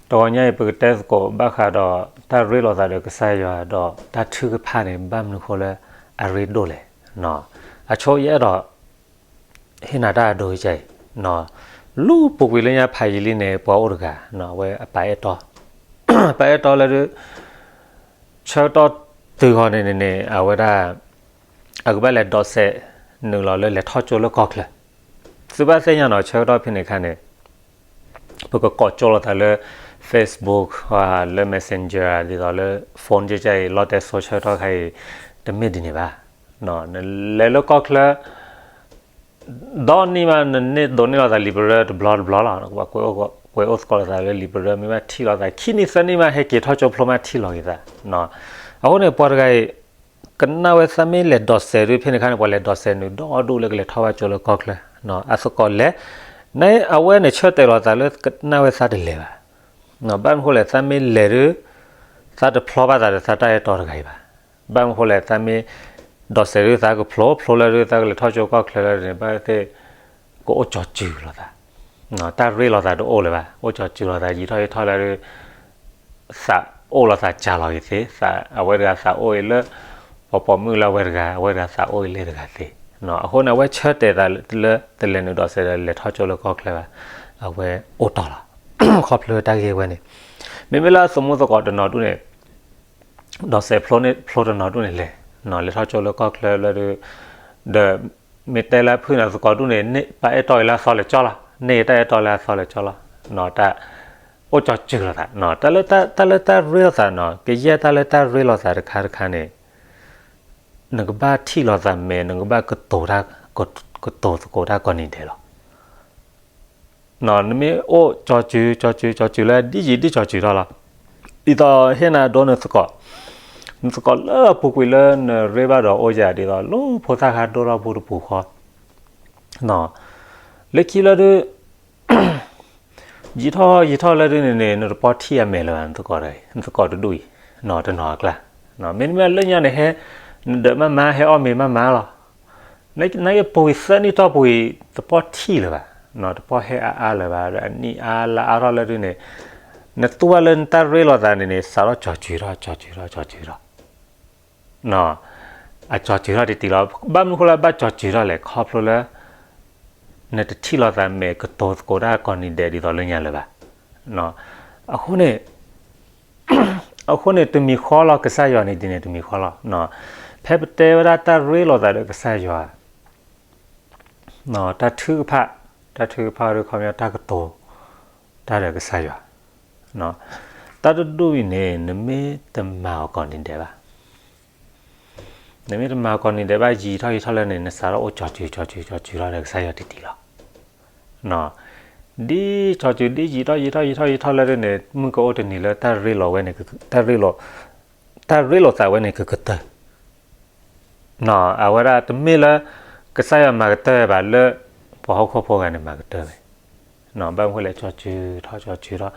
တဂီၤညါအံၤ ပကတဲသကိးဘၣ်ဃးဒီးတၢ်ရ့လိာ်သးဒီးကစၢ်ယွၤဒီးတၢ်ထုကဖၣ်န့ၣ် ဘၣ်မနုၤဃိလၢအရ့ဒိၣ်လဲၣ်. အဆိယအဲၣ်ဒိး ဟ့ၣ်နၤတၢ်အဒိအံၤ, လၢပူၤကွံာ်လၢညါဖးယံာ်လံန့ၣ် ပှၤအိၣ်တဂၤ အဝဲအပာ်အဲၣ်တီ, ပာ်အဲၣ်တီလၢ ဆၢကတီၢ်တုၤဃီၤန့ၣ်န့ၣ် အဝဲဒၣ် အကဘၣ်လဲၤဒိးစဲးနုာ်လီၤလၢလဲၤထီၣ်ကၠိလၢကီၢ်ချၢ, သုဘၣ်သ့ၣ်ညါနီၤ ဆၢကတီၢ်ဖဲန့ၣ်အခါန့ၣ် ပကကိးကၠိလိာ်သးလၢ Facebook လၢ Messenger ဒ်သိးလၢ phone ကကအံၤ လီတဲစိဆၢကတီၢ်ခါအံၤ တမ့ၢ်ဒ်န့ၣ်ဘၣ်. နလဲၤလၢကီၢ်ချၢ ဒီနံၣ်မး နန့ၢ်ဒိးန့ၢ်လိာ်သးလံာ်ပရၢတဘျီတဘျီလီၤ. ကွဲးအိၣ်သကိးလိာ်သးလၢလံာ်ပရၢ မ့ၢ်ဘၣ်ထံၣ်လိာ်သး ခံနံၣ်သၢနံၣ်မး ဟဲက့ၤထီၣ်ကၠိဖျိမးထံၣ်လီၤက့ၤသး. အဃိန့ၣ် ပှၤတဂၤအံၤ ကနၣ်ဝဲသးမ့ၢ်လဲၤဒိးစဲးဒုး ဖဲန့ၣ်အခါန့ၣ် ပှၤလဲၤဒိးစဲးနုာ်ဒီဒူၣ်လၢကလဲၤထီၣ်ဘၣ်ကၠိလၢကီၢ်ချၢ အသကိးလဲၤ, နအဝဲန့ၣ်ဆၢတဲာ်လိာ်သးလၢကနၣ်ဝဲသးတလဲၤဘၣ်. ဘၣ်မနုၤဃိလဲၣ် သးမ့ၢ်လဲၤဒုး သးတဖျီဘၣ်သးဒီးသးတၢ်အဲၣ်တီတဂၤအံၤဘၣ်. ဘၣ်မနုၤဃိလဲၣ် သးမ့ၢ်ဒိးစဲးဒုး သးကဖျိ ဖျိလၢဒုး သးကလဲၤထီၣ်ကၠိကီၢ်ချၢလၢဒုးန့ၣ် ဘၣ်သ့ၣ် ကအိၣ်ကၠီၤစုၤလိာ်သး, တၢ်ရ့လိာ်သးတအိၣ်လၢၤဘၣ်. အိၣ်ကၠီၤစုၤလိာ်သး ယံာ်ထီၣ်ယံာ်ထီၣ်လၢဒုး သးအိၣ်လိာ်သးကၢ်လီၤက့ၤသ့, အဝဲတဂၤသးအိၣ်အံၤလၢ ပှၤပိာ်မုၣ်လၢအဝဲတဂၤ အဝဲတဂၤသးအိၣ်အံၤလၢတဂၤသ့. အဃိန့ၣ် အဝဲဆၢတဲာ်သးလၢတလဲၤနုာ်ဒိးစဲးဒီးလဲၤထီၣ်ကၠိလၢကီၢ်ချၢဘၣ်. အဝဲအိၣ်တီၢ်လီၤ ခီဖျိတၢ်ဂ့ၢ်ဝဲန့ၣ်, မ့မ့ၢ်လၢအသမူသကိးတနီၤဒူၣ်န့ၣ် ဒိးစဲးဖျိတနီၤဒူၣ်န့ၣ်လဲၤ, လဲၤထီၣ်ကၠိလၢကီၢ်ချၢလၢဒုး, ဒီးမ့ၢ်တဲလၢအဖုၣ်န့ၣ်သကိးဒူၣ်န့ၣ် ပာ်အဲၣ်တီအံၤလၢအသီလဲၤကၠီလီၤ, န့ၢ်တၢ်အဲၣ်တီလၢအသီလဲၤကၠီလီၤ. တၢ်အိၣ်ကၠီၤစုၤလိာ်သး, တၢ်လၢတၢ်ရ့လိာ်သးနီၤ ကယဲၢ်တၢ်လၢတၢ်ရ့လိာ်သးတခါတခါန့ၣ် နကဘၣ်ထံၣ်လိာ်သးမဲာ် နကဘၣ်ကတိၤတၢ်, ကတိၤသကိးတၢ်ကိးနံၤဒဲးလီၤ. နမ့ၢ်အိၣ်ကၠီၤစုၤ ကၠီၤစုၤ ကၠီၤစုၤလၢဒ်ယံာ်ဒ်ကၠီၤစုၤထီၣ်လီၤ. ဒ်သိးဟ့ၣ်နၤဒိနသကိး, နသကိးလၢအပူၤကွံာ်လၢနရ့ဘၣ်ဒီးအိၣ်ယၤဒ်သိး လၢဖိသၣ်ခါဒိၣ်ထီၣ်ဘူးတပူၤဃီ လၢခံလၢဒုး ယံာ်ထီၣ်ယံာ်ထီၣ်လၢဒုးန့ၣ်န့ၣ် နတပီထံၣ်အမဲာ်လၢၤဘၣ် နသကိးတဂၤအံၤ နသကိးတဒူၣ်အံၤ တနီၤအကျါ, မ့တမ့ၢ်လၢညါန့ၣ် ဟဲ နဒၢးမးမး ဟဲအီၣ်မ့ၤမးမးလီၤ. နပူၤကွံာ်သၢနံၣ်တီၢ်ပူၤအံၤ တပီထံၣ်လၢၤဘၣ်, တပီဟဲအါအါလၢၤဘၣ် ဒီးအနံၣ်အါလါအါထီၣ်လၢဒုးန့ၣ် နသူဝဲလၢနတၢ်ရ့လိာ်သးန့ၣ်န့ၣ် စးထီၣ်ကၠီၤစုၤထီၣ် ကၠီၤစုၤထီၣ် ကၠီၤစုၤထီၣ် အကၠီၤစုၤထီၣ်တံၢ်တံၢ်လီၤ. ဘၣ်မနုၤဃိလၢဘၣ်ကၠီၤစုၤထီၣ်လဲၣ် ခီဖျိလၢ နတထံၣ်လိာ်သးမဲာ်ကတိၤသကိးတၢ်ကိးနံၤဒဲးဒ်သိးလၢညါလၢၤဘၣ်. အဃိန့ၣ် အဃိန့ၣ် တမံၤဃီလီၤ ကစၢ်ယွၤန့ၣ်ဒ်န့ၣ် တမံၤဃီလီၤ. ဖဲပတဲဝဲဒၣ်တၢ်ရ့လိာ်သးဒီးကစၢ်ယွၤ တၢ်ထုကဖၣ်, တၢ်ထုကဖၣ်ဒ်ခီပညီတၢ်ကတိၤ တၢ်ဒီးကစၢ်ယွၤ တၢ်တဒူၣ်အံၤန့ၣ် နမ့ၢ်တမၤအီၤကိးနံၤဒဲးဘၣ်, နမ့ၢ်တမၤအီၤကိးနံၤဒဲးဘၣ် ယံာ်ထီၣ်ယံာ်ထီၣ်လၢန့ၣ် နစးထီၣ်အိၣ်ကၠီၤစုၤ ကၠီၤစုၤ ကၠီၤစုၤထီၣ်ဒီးကစၢ်ယွၤတံၢ်တံၢ်လီၤ. ဒ်ကၠီၤစုၤ ဒ်ယံာ်ထီၣ်ယံာ်ထီၣ်ယံာ်ထီၣ်ယံာ်ထီၣ်လၢန့ၣ် မုၢ်ကအိၣ်တနံၤလၢတၢ်ရ့လိာ်ဝဲန့ၣ် တၢ်ရ့လိာ်, တၢ်ရ့လိာ်သးဝဲန့ၣ်ကကတၢၢ် အဝဲဒၣ်တမ့ၢ်လၢ ကစၢ်ယွၤမၤကတၢၢ်ဝဲဘၣ်လၢ ပှၤဟီၣ်ခိၣ်ဖိဂၤန့ၣ်မၤကတၢၢ်ဝဲ, ဘၣ်မနုၤဃိလဲၣ် ကၠီၤစုၤထီၣ် ကၠီၤစုၤထီၣ်,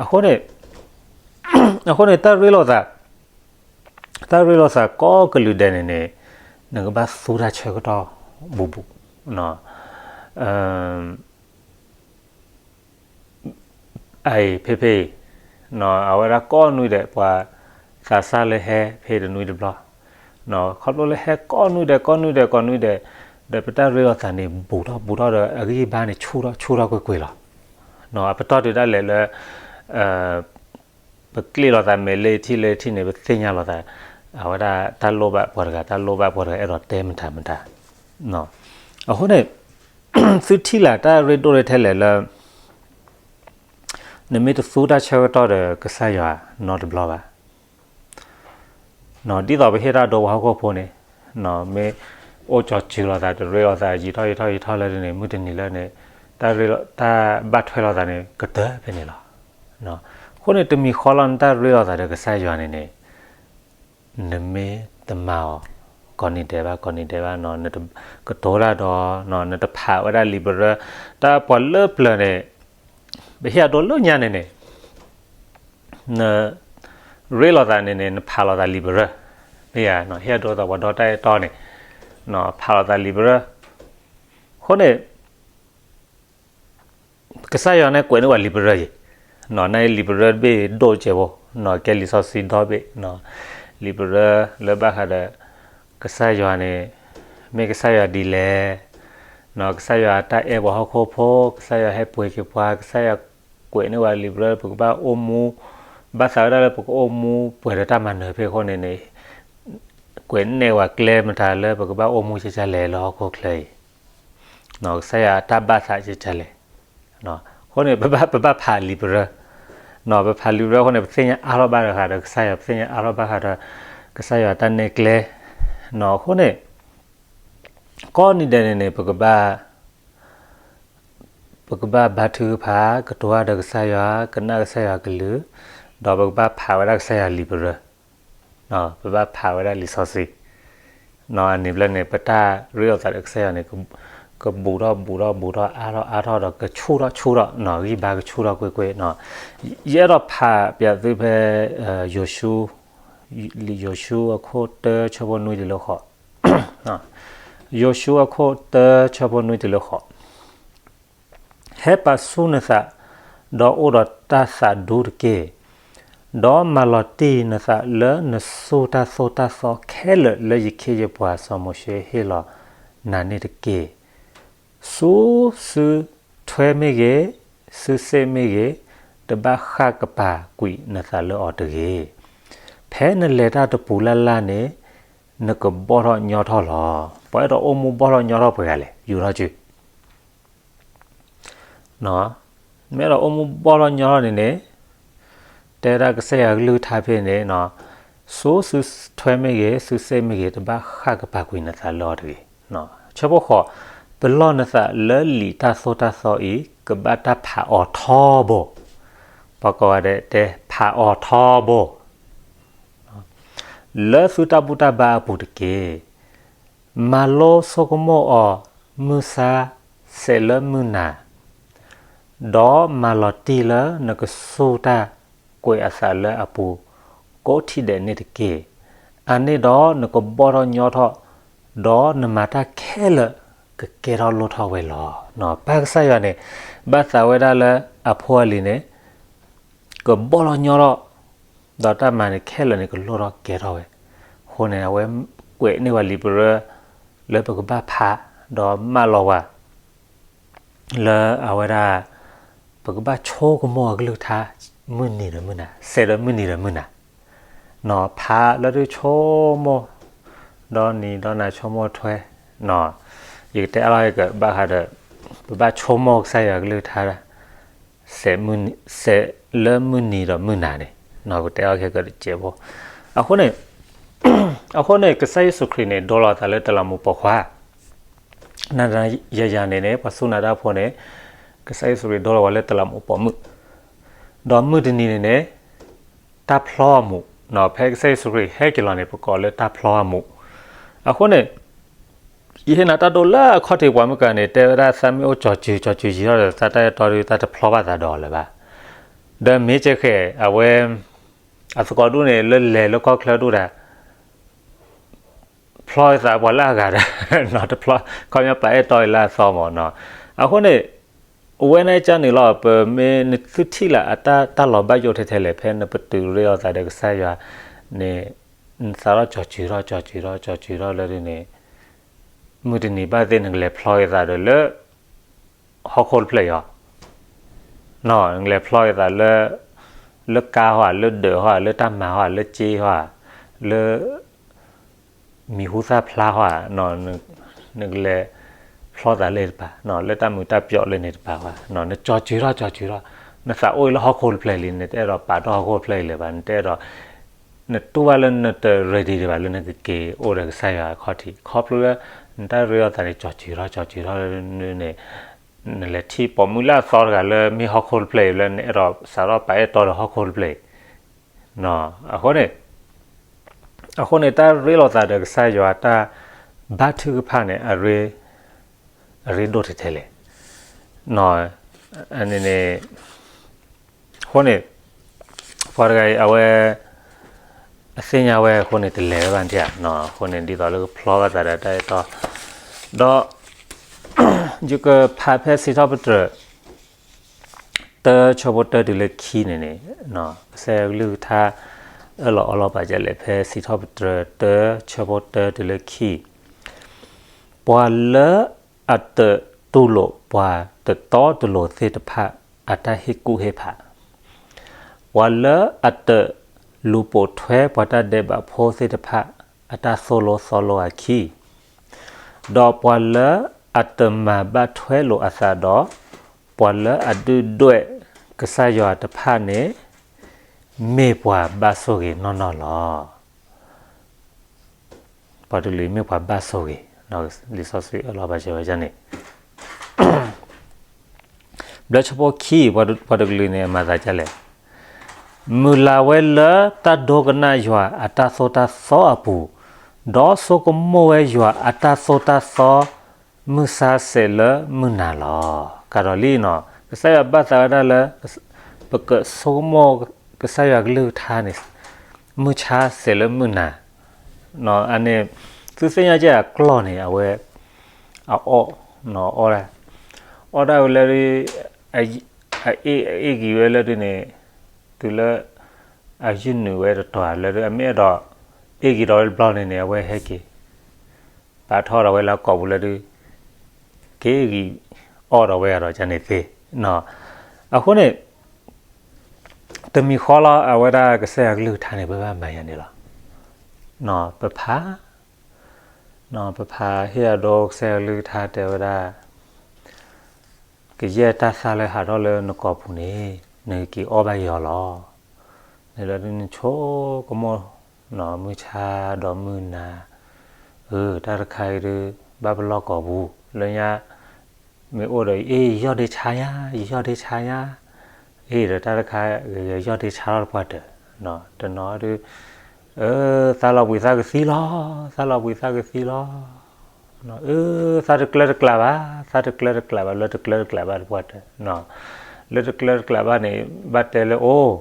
အဃိန့ၣ် အဃိန့ၣ် တၢ်ရ့လိာ်သး တၢ်ရ့လိာ်သးကိးကလုာ်ဒဲးန့ၣ်န့ၣ် နကဘၣ်သူတၢ်ဆၢကတီၢ်ဘူးဘူး အံၤ ဖဲဖဲအံၤ အဝဲဒၣ်ကိးနွံဒဲး ပှၤသးစၢ်လၢဟဲဖဲတနွံတဘျီ, ခီဖျိလၢဟဲကိးနွံဒဲး ကိးနွံဒဲး ကိးနွံဒဲး ဒီးပတၢ်ရ့လိာ်သးန့ၣ် ဘူးထီၣ်ဘူးထီၣ်ဒီး အဂံၢ်အဘါန့ၣ် ဆူၣ်ထီၣ်ဆူၣ်ထီၣ်ကွ့ၢ်ကွ့ၢ်လီၤ. အပတီၢ်တုၤဒၣ်လဲာ်လၢ ပကျ့ၣ်လိာ်သးမဲာ်လၢထံၣ်လၢထံၣ်န့ၣ် ပသ့ၣ်ညါလိာ်သး အဝဲဒၣ်တၢ်လိၣ်ဘၣ်ပှၤတဂၤ တၢ်လိၣ်ဘၣ်ပှၤတဂၤ အဲၣ်ဒိးတဲမတၤမတၤ အဃိန့ၣ် သုထံၣ်လၢတၢ်ရ့ဒိၣ်လၢထဲလဲၣ်လၢ နမ့ၢ်တသူတၢ်ဆၢကတီၢ်ဒီးကစၢ်ယွၤနီတဘျီဘၣ် ဒ်သိးပဟ့ၣ်တၢ်ဒိပှၤဟီၣ်ခိၣ်ဖိန့ၣ် မ့ၢ်အိၣ်ကၠီၤစုၤလိာ်သး တရ့လိာ်သး ယံာ်ထီၣ်ယံာ်ထီၣ်ယံာ်ထီၣ်လၢန့ၣ် မုၢ်တနံၤလၢန့ၣ် တၢ်ဘၣ်ထွဲလိာ်သးန့ၣ် ကတၢၢ်ဖဲန့ၣ်လီၤ. အဃိန့ၣ် တမံၤဃီလီၤ နတၢ်ရ့လိာ်သးဒီးကစၢ်ယွၤန့ၣ်န့ၣ် နမ့ၢ်တမၤအီၤ ကိးနံၤဒဲးဘၣ် ကိးနံၤဒဲးဘၣ် နတကတိၤတၢ်ဒီး နတဖးဝဲဒၣ်လံာ်ပရၢ တၢ်ပှၤလၢပျၢၤန့ၣ် ပဟ့ၣ်အဒိလၢညါန့ၣ်န့ၣ် နရ့လိာ်သးန့ၣ်န့ၣ် နဖးလိာ်သးလံာ်ပရၢ မ့ၢ်ဧါ ဟ့ၣ်အဒိသးပှၤဒီတၢ်အဲၣ်တီန့ၣ် ဖးလိာ်သးလံာ်ပရၢ အဃိန့ၣ် ကစၢ်ယွၤန့ၣ်ကွဲးန့ၢ်ဝဲလံာ်ပရၢယံၤ နအံၤလံာ်ပရၢတဘ့ၣ်ဒိၣ်စဲးဖိ, နကဲလံာ်စီဆှံဒီဘ့ၣ်, လံာ်ပရၢလၢဘၣ်ဃးဒီး ကစၢ်ယွၤန့ၣ် မ့ၢ်ကစၢ်ယွၤဒ်လဲၣ်, ကစၢ်ယွၤတၢ်အဲၣ်ပှၤဟီၣ်ခိၣ်ဖိ, ကစၢ်ယွၤဟဲပှ့ၤက့ၤပှၤ, ကစၢ်ယွၤကွဲးန့ၢ်ဝဲလံာ်ပရၢ ပကဘၣ်အိၣ်မူ, ဘၣ်သးဝဲဒၣ်လၢပကအိၣ်မူပှဲၤဒီးတၢ်မၤနၢၤဖဲအဃိန့ၣ်န့ၣ် ကွဲးန့ၢ်ဝဲကျဲမတၤလၢပကဘၣ်အိၣ်မူကကလဲာ်လၢဟီၣ်ခိၣ်ချၢအံၤ, ကစၢ်ယွၤတၢ်ဘၣ်သးကကလဲာ်, အဃိန့ၣ် ပဘၣ်ဖးလံာ်ပရၢ, ပဖးလံာ်ပရၢအဃိန့ၣ် ပသ့ၣ်ညါအါထီၣ်ဘၣ်ဃးဒီးကစၢ်ယွၤ, ပသ့ၣ်ညါအါထီၣ်ဘၣ်ဃးဒီး ကစၢ်ယွၤတၢ်နဲၣ်ကျဲ, အဃိန့ၣ် ကိးနံၤဒဲးန့ၣ်န့ၣ် ပကဘၣ် ပကဘၣ်ဘါထုကဖၣ်, ကတိၤတၢ်ဒီးကစၢ်ယွၤ, ကနၣ်ကစၢ်ယွၤကလုၢ်, ဒီးပကဘၣ်ဖးဝဲဒၣ်ကစၢ်ယွၤလံာ်ပရၢ, ပဘၣ်ဖးဝဲဒၣ်လံာ်စီဆှံ, အန့ၣ်ဘျီန့ၣ် ပတၢ်ရ့လိာ်သးဒီးကစၢ်ယွၤန့ၣ် ကဘူးထီၣ်ဘူးထီၣ်ဘူးထီၣ်အါထီၣ်အါထီၣ်ဒီးကဆူၣ်ထီၣ်ဆူၣ်ထီၣ်, ဂံၢ်ဘါကဆူၣ်ထီၣ်ကွ့ၢ်ကွ့ၢ်, ယအဲၣ်ဒိးဖးပၠးသုဖဲ ယိၤၡူ, လံာ်ယိၤၡူအခိၣ်တၢ ဆၢဖိနွံတုၤလၢဃိး, ယိၤၡူအခိၣ်တၢ ဆၢဖိနွံတုၤလၢဃိး, ဟဲပာ်ဆူၣ်နသး, ဒီးအိၣ်ဒီးတၢ်သးဒူတက့ၢ်. ဒီးမၤလီၤတံၢ်နသးလၢနစိတၢ်သိၣ်တၢ်သီခဲလၢာ်လၢယခ့ယပှၤစီၤမိၤၡ့ဟ့ၣ်လီၤနၤန့ၣ်တက့ၢ်. ဆူစုထွဲမ့ၢ်ဂ့ၤ, စုစ့ၣ်မ့ၢ်ဂ့ၤ, တဘၣ်ဃၣ်ကပၤကွံာ်နသးလၢအီၤတဂ့ၤ. ဖဲနလဲၤတၢ်တပူၤလၢ်လၢ်န့ၣ် နကဘီၣ်ထီၣ်ညီထီၣ်လီၤ. ပှၤအဲၣ်ဒိးအိၣ်မူဘီၣ်ထီၣ်ညီထီၣ်ပှဲၤဂၤလဲၣ်, ယူာ်ထီၣ်စု မ့ၢ်အဲၣ်ဒိးအိၣ်မူဘီၣ်ထီၣ်ညီထီၣ်န့ၣ်န့ၣ်, တဲဒၣ်ကစၢ်ယွၤကလုၢ်ကထါဖဲန့ၣ်, ဆူစုထွဲမ့ၢ်ဂ့ၤ, စုစ့ၣ်မ့ၢ်ဂ့ၤ, တဘၣ်ဃၣ်ကပၤကွံာ်နသးလၢအီၤတဂ့ၤ. ဆၢဖိဃိး, ပလီၢ်နသးလၢလံာ်တၢ်သိၣ်တၢ်သီအံၤ ကဘၣ်တၢ်ဖးအီၤထီဘိ. ပှၤကိးဂၤဒဲးတဲဖးအီၤထီဘိ လၢသုတၢ်ဘူၣ်တၢ်ဘါအပူၤတက့ၢ်. မၤလိဆိကမိၣ်အီၤမုၢ်ဆါဆဲးလၢမုၢ်နၤ, ဒီးမၤလီၤတံၢ်လၢနကစူၢ်တၢ်ကွဲးအသးလၢအပူၤ ကိးထံၣ်ဒဲးန့ၣ်တက့ၢ်. အန့ၣ်ဒီးနကဘီၣ်ထီၣ်ညီထီၣ်, ဒီးနမၤတၢ်ခဲလၢာ်ကကဲထီၣ်လိၣ်ထီၣ်ဝဲလီၤ. ပၢ်ကစၢ်ယွၤန့ၣ် ဘၣ်သးဝဲဒၣ်လၢအဖိအလံၤန့ၣ် ကဘီၣ်ထီၣ်ညီထီၣ်, ဒီးတၢ်မၤန့ၣ်ခဲလၢာ်န့ၣ် ကလိၣ်ထီၣ်ကဲထီၣ်ဝဲ. အဃိန့ၣ် အဝဲကွဲးန့ၢ်ဝဲလံာ်ပရၢ လၢပကဘၣ်ဖး, ဒီးမၢလီၤဝဲ လၢအဝဲဒၣ် ပကဘၣ်ဆိကမိၣ်အကလုၢ်ကထါ မုၢ်နံၤဒီးမုၢ်နၤ, ဆဲးဒီးမုၢ်နံၤဒီးမုၢ်နၤ, ဖးလၢဒုးဆိကမိၣ်, ဒီနံၤဒီနၤဆိကမိၣ်ထွဲ, ယကတဲအါထီၣ်ကဘၣ်ဃးဒီး ပဘၣ်ဆိကမိၣ်ကစၢ်ယွၤကလုၢ်ကထါ ဆဲးလၢမုၢ်နံၤဒီးမုၢ်နၤန့ၣ်, ပတဲအီၤခဲကတစဲးဖိ. အဃိန့ၣ်, အဃိန့ၣ် ကစၢ်ယ့ၣ်ၡူးခရံာ်န့ၣ် ဒိလီၤသးလၢတလးမူးပိာ်ခွါ, နၤနၤယၤယၤန့ၣ်န့ၣ် ပှၤစူၢ်နာ်တၢ်ဖိန့ၣ် ကစၢ်ယ့ၣ်ၡူးခရံာ်ဒိလီၤဝဲလၢတလးမူးပိာ်မုၣ်, ဒီးမုၢ်တနံၤန့ၣ်န့ၣ် တၢ်ဖျီအမူး, ဖဲကစၢ်ယ့ၣ်ၡူးခရံာ်ဟဲက့ၤလီၤန့ၣ် ပကိးလၢတၢ်ဖျီအမူး. အဃိန့ၣ် ယဟ့ၣ်နၤတၢ်ဒိလၢအခီၣ်ထံးပှၤမုၢ်ကၤန့ၣ် တဲဝဲဒၣ်သးမ့ၢ်အိၣ်ကၠီၤစုၤ ကၠီၤစုၤယံာ်ထီၣ်ဒီး သးတၢ်အဲၣ်တီဒီး သးတဖျီဘၣ်သးဒီးလၢၤဘၣ်. ဒီးမ့ၢ်ကဲဃဲၤ အဝဲ အသကိးဒူၣ်န့ၣ် လၢလဲၤလၢကီၢ်ချၢဒူၣ်ဒၣ် ဖျီသးပှၤလၢအဂၤဒီး တဖျီ ခီပညီပာ်အဲၣ်တီအံၤလၢအသီမးနီၤ. အဃိန့ၣ် အဝဲန့ၣ်ကန့ၣ်လီၤ ပမ့ၢ်နသုထံၣ်လၢအတၢ်လီၤဘၣ်ယိၣ်ထဲထဲလဲၣ် ဖဲနပတုာ်ရ့လိာ်သးဒီးကစၢ်ယွၤန့ၣ် နသးထီၣ်ကၠီၤစုၤထီၣ် ကၠီၤစုၤထီၣ် ကၠီၤစုၤထီၣ်လၢဒ်န့ၣ် မုၢ်တနံၤဘၣ်သ့ၣ်နကလဲၤဖျီက့ၤသးဒီးလၢ ဟီၣ်ခိၣ်တဖျၢၣ်အံၤ နကလဲၤဖျီက့ၤသးလၢ လၢကါဟီဧါ လၢဒၢးဟီဧါ လၢတၢ်မၤဟီဧါ လၢစ့ဟီဧါ လၢ မံၤဟူသၣ်ဖျါဟီဧါ နကလဲၤဖျီသးလၢတပၤ လၢတၢ်မုာ်တၢ်ပျီလၢန့ၣ်တပၤဘၣ် နကၠီၤစုၤထီၣ် ကၠီၤစုၤထီၣ် နသးအိၣ်အံၤလၢဟီၣ်ခိၣ်တဖျၢၣ်လံ နတအဲၣ်ဒိးပာ်တ့ၢ်ဟီၣ်ခိၣ်တဖျၢၣ်အံၤလၢၤဘၣ် နတအဲၣ်ဒိး နတူၢ်ဘၣ်လၢနတ ready ဒံးဘၣ်လၢနကက့ၤအိၣ်ဒီးကစၢ်ယွၤအခီၣ်ထံး ခီဖျိလၢ နတၢ်ရ့လိာ်သးန့ၣ် ကၠီၤစုၤထီၣ် ကၠီၤစုၤထီၣ်န့ၣ် နလဲၤထံၣ်ပိာ်မုၣ်လၢအသီတဂၤလၢမ့ၢ်ဟီၣ်ခိၣ်တဖျၢၣ်အံၤလၢ နအဲၣ်ဒိးစးထီၣ်ပာ်အဲၣ်တီဒီးဟီၣ်ခိၣ်တဖျၢၣ်အံၤ အဃိန့ၣ် အဃိန့ၣ် တၢ်ရ့လိာ်သးဒီးကစၢ်ယွၤတၢ်ဘါထုကဖၣ်န့ၣ် အရ့ဒိၣ်ထဲထဲလဲၣ် န့ၣ် အဃိန့ၣ် ပှၤတဂၤအံၤ အဝဲ အသ့ၣ်ညါဝဲအဃိန့ၣ် တလဲၤဝဲဘၣ်နထံၣ်ဧါ အဃိန့ၣ် ဒ်သိးလၢကဖျီဘၣ်သးဒီးတၢ်အဲၣ်တီ ဒီး ယကဖးဖဲစံးထီၣ်ပတြၢၤ တၢ ဆၢဖိတၢတုၤလၢခံန့ၣ်န့ၣ်, ကစၢ်ယွၤကလုၢ်ကထါ အၢၣ်လီၤအီလီၤပာ်စၢၤလဲၣ် ဖဲစံးထီၣ်ပတြၢၤတၢ ဆၢဖိတၢတုၤလၢခံ, ပှၤလၢအတတူၢ်လိာ်ပှၤတတီတလိၤသ့ၣ်တဖၣ် အတၢ်ဟ့ၣ်ကူၣ်ဟ့ၣ်ဖး, ပှၤလၢအတလူၤပိာ်ထွဲပှၤတၢ်ဒဲးဘးဖိသ့ၣ်တဖၣ် အတၢ်သိၣ်လိသီလိအခံ, ဒီးပှၤလၢအတမၤဘၣ်ထွဲလိာ်အသးဒီး ပှၤလၢအဒုၣ်ဒွဲၣ်ကစၢ်ယွၤတဖၣ်န့ၣ် မ့ၢ်ပှၤဘၣ်ဆိၣ်ဂ့ၤနီၢ်နီၢ်လီၤ. ပှၤတကလုာ်အံၤမ့ၢ်ပှၤဘၣ်ဆိၣ်ဂ့ၤ, လံာ်စီဆှံအၢၣ်လီၤပာ်စၢၤဝဲဒ်န့ၣ်, ဘျၢဆၢဖိခံ, ပှၤတကလုာ်န့ၣ် အမၤသးဒ်လဲၣ်, မုၢ်လၢ်ဝဲလၢတၢ်ဒိကနၣ်ယွၤအတၢ်သိၣ်တၢ်သီအပူၤ, ဒီးဆိကမိၣ်ဝဲယွၤအတၢ်သိၣ်တၢ်သီ မုၢ်ဆါဆဲးလၢမုၢ်နၤလီၤ. ကဒီးလံနီၤ, ကစၢ်ယွၤဘၣ်သးဝဲဒၣ်လၢ ပကဆိကမိၣ်ကစၢ်ယွၤကလုၢ်ကထါန့ၣ် မုၢ်ဆါဆဲးလၢမုၢ်နၤ, အန့ၣ် သုသ့ၣ်ညါက့ၤအကျီၢ်န့ၣ် အဝဲ အအီၣ်, အီၣ်ဒၣ်, အီၣ်ဒၣ်ဝဲလၢ အအ့ၣ်ဂံၤဝဲလၢဒုန့ၣ်, တုၤလၢ အယုၢ်နုာ်ဝဲတတီၤလၢဒု အမ့ၢ်အဲၣ်ဒိး အ့ၣ်ဂံၤဒီးဝဲတဘျီန့ၣ်န့ၣ် အဝဲဟဲက့ၤ ပာ်ထီၣ်ဒီးဝဲလၢအကိာ်ပူၤလၢဒု က့ၤဂံၤအီၣ်ဒီးဝဲအဒီးကန့ၣ်သ့, အဃိန့ၣ် တမံၤဃီလီၤ အဝဲဒၣ်ကစၢ်ယွၤကလုၢ်ကထါန့ၣ် ပဘၣ်မၤယၤန့ၣ်လီၤ. ပဖး, ပဖးဟ့ၣ်အဒိကစၢ်ယွၤကလုၢ်ကထါတဲဝဲဒၣ် ကယဲၢ်တၢ်သၣ်လၢဟးထီၣ်လၢနကိာ်ပူၤန့ၣ် နကက့ၤအီၣ်ဘၣ်ယီၤလီၤ. န့ၣ်လၢဒုနဆိကမိၣ် မုၢ်ဆါဒီးမုၢ်နၤ, အၢ တၢ်တခါအံၤဒု ဘၣ်ပလီၢ်ကိာ်ပူၤ လၢညါ မ့ၢ်အိၣ်ဒီး အ့ၣ် ယယီၢ်ဒ့ဆါညါ, ယယီၢ်ဒ့ဆါညါ, အ့ၣ်ဒီးတၢ်တခါ ဂ့ၤဂ့ၤယီၢ်ဒ့ဆါထီၣ်တပှၢ်တၢၢ်, တနီၤဒု အၢ သးလီၤဘှံးသးကသံလီၤ, သးလီၤဘှံးသးကသံလီၤ, အၢ သးတကျၢၤတကျးဘၣ်, သးတကျၢၤတကျးဘၣ် လၢတကျၢၤတကျးဘၣ်တပှၢ်တၢၢ်, လၢတကျၢၤတကျးဘၣ်န့ၣ် ဘၣ်တဲလၢအိၣ်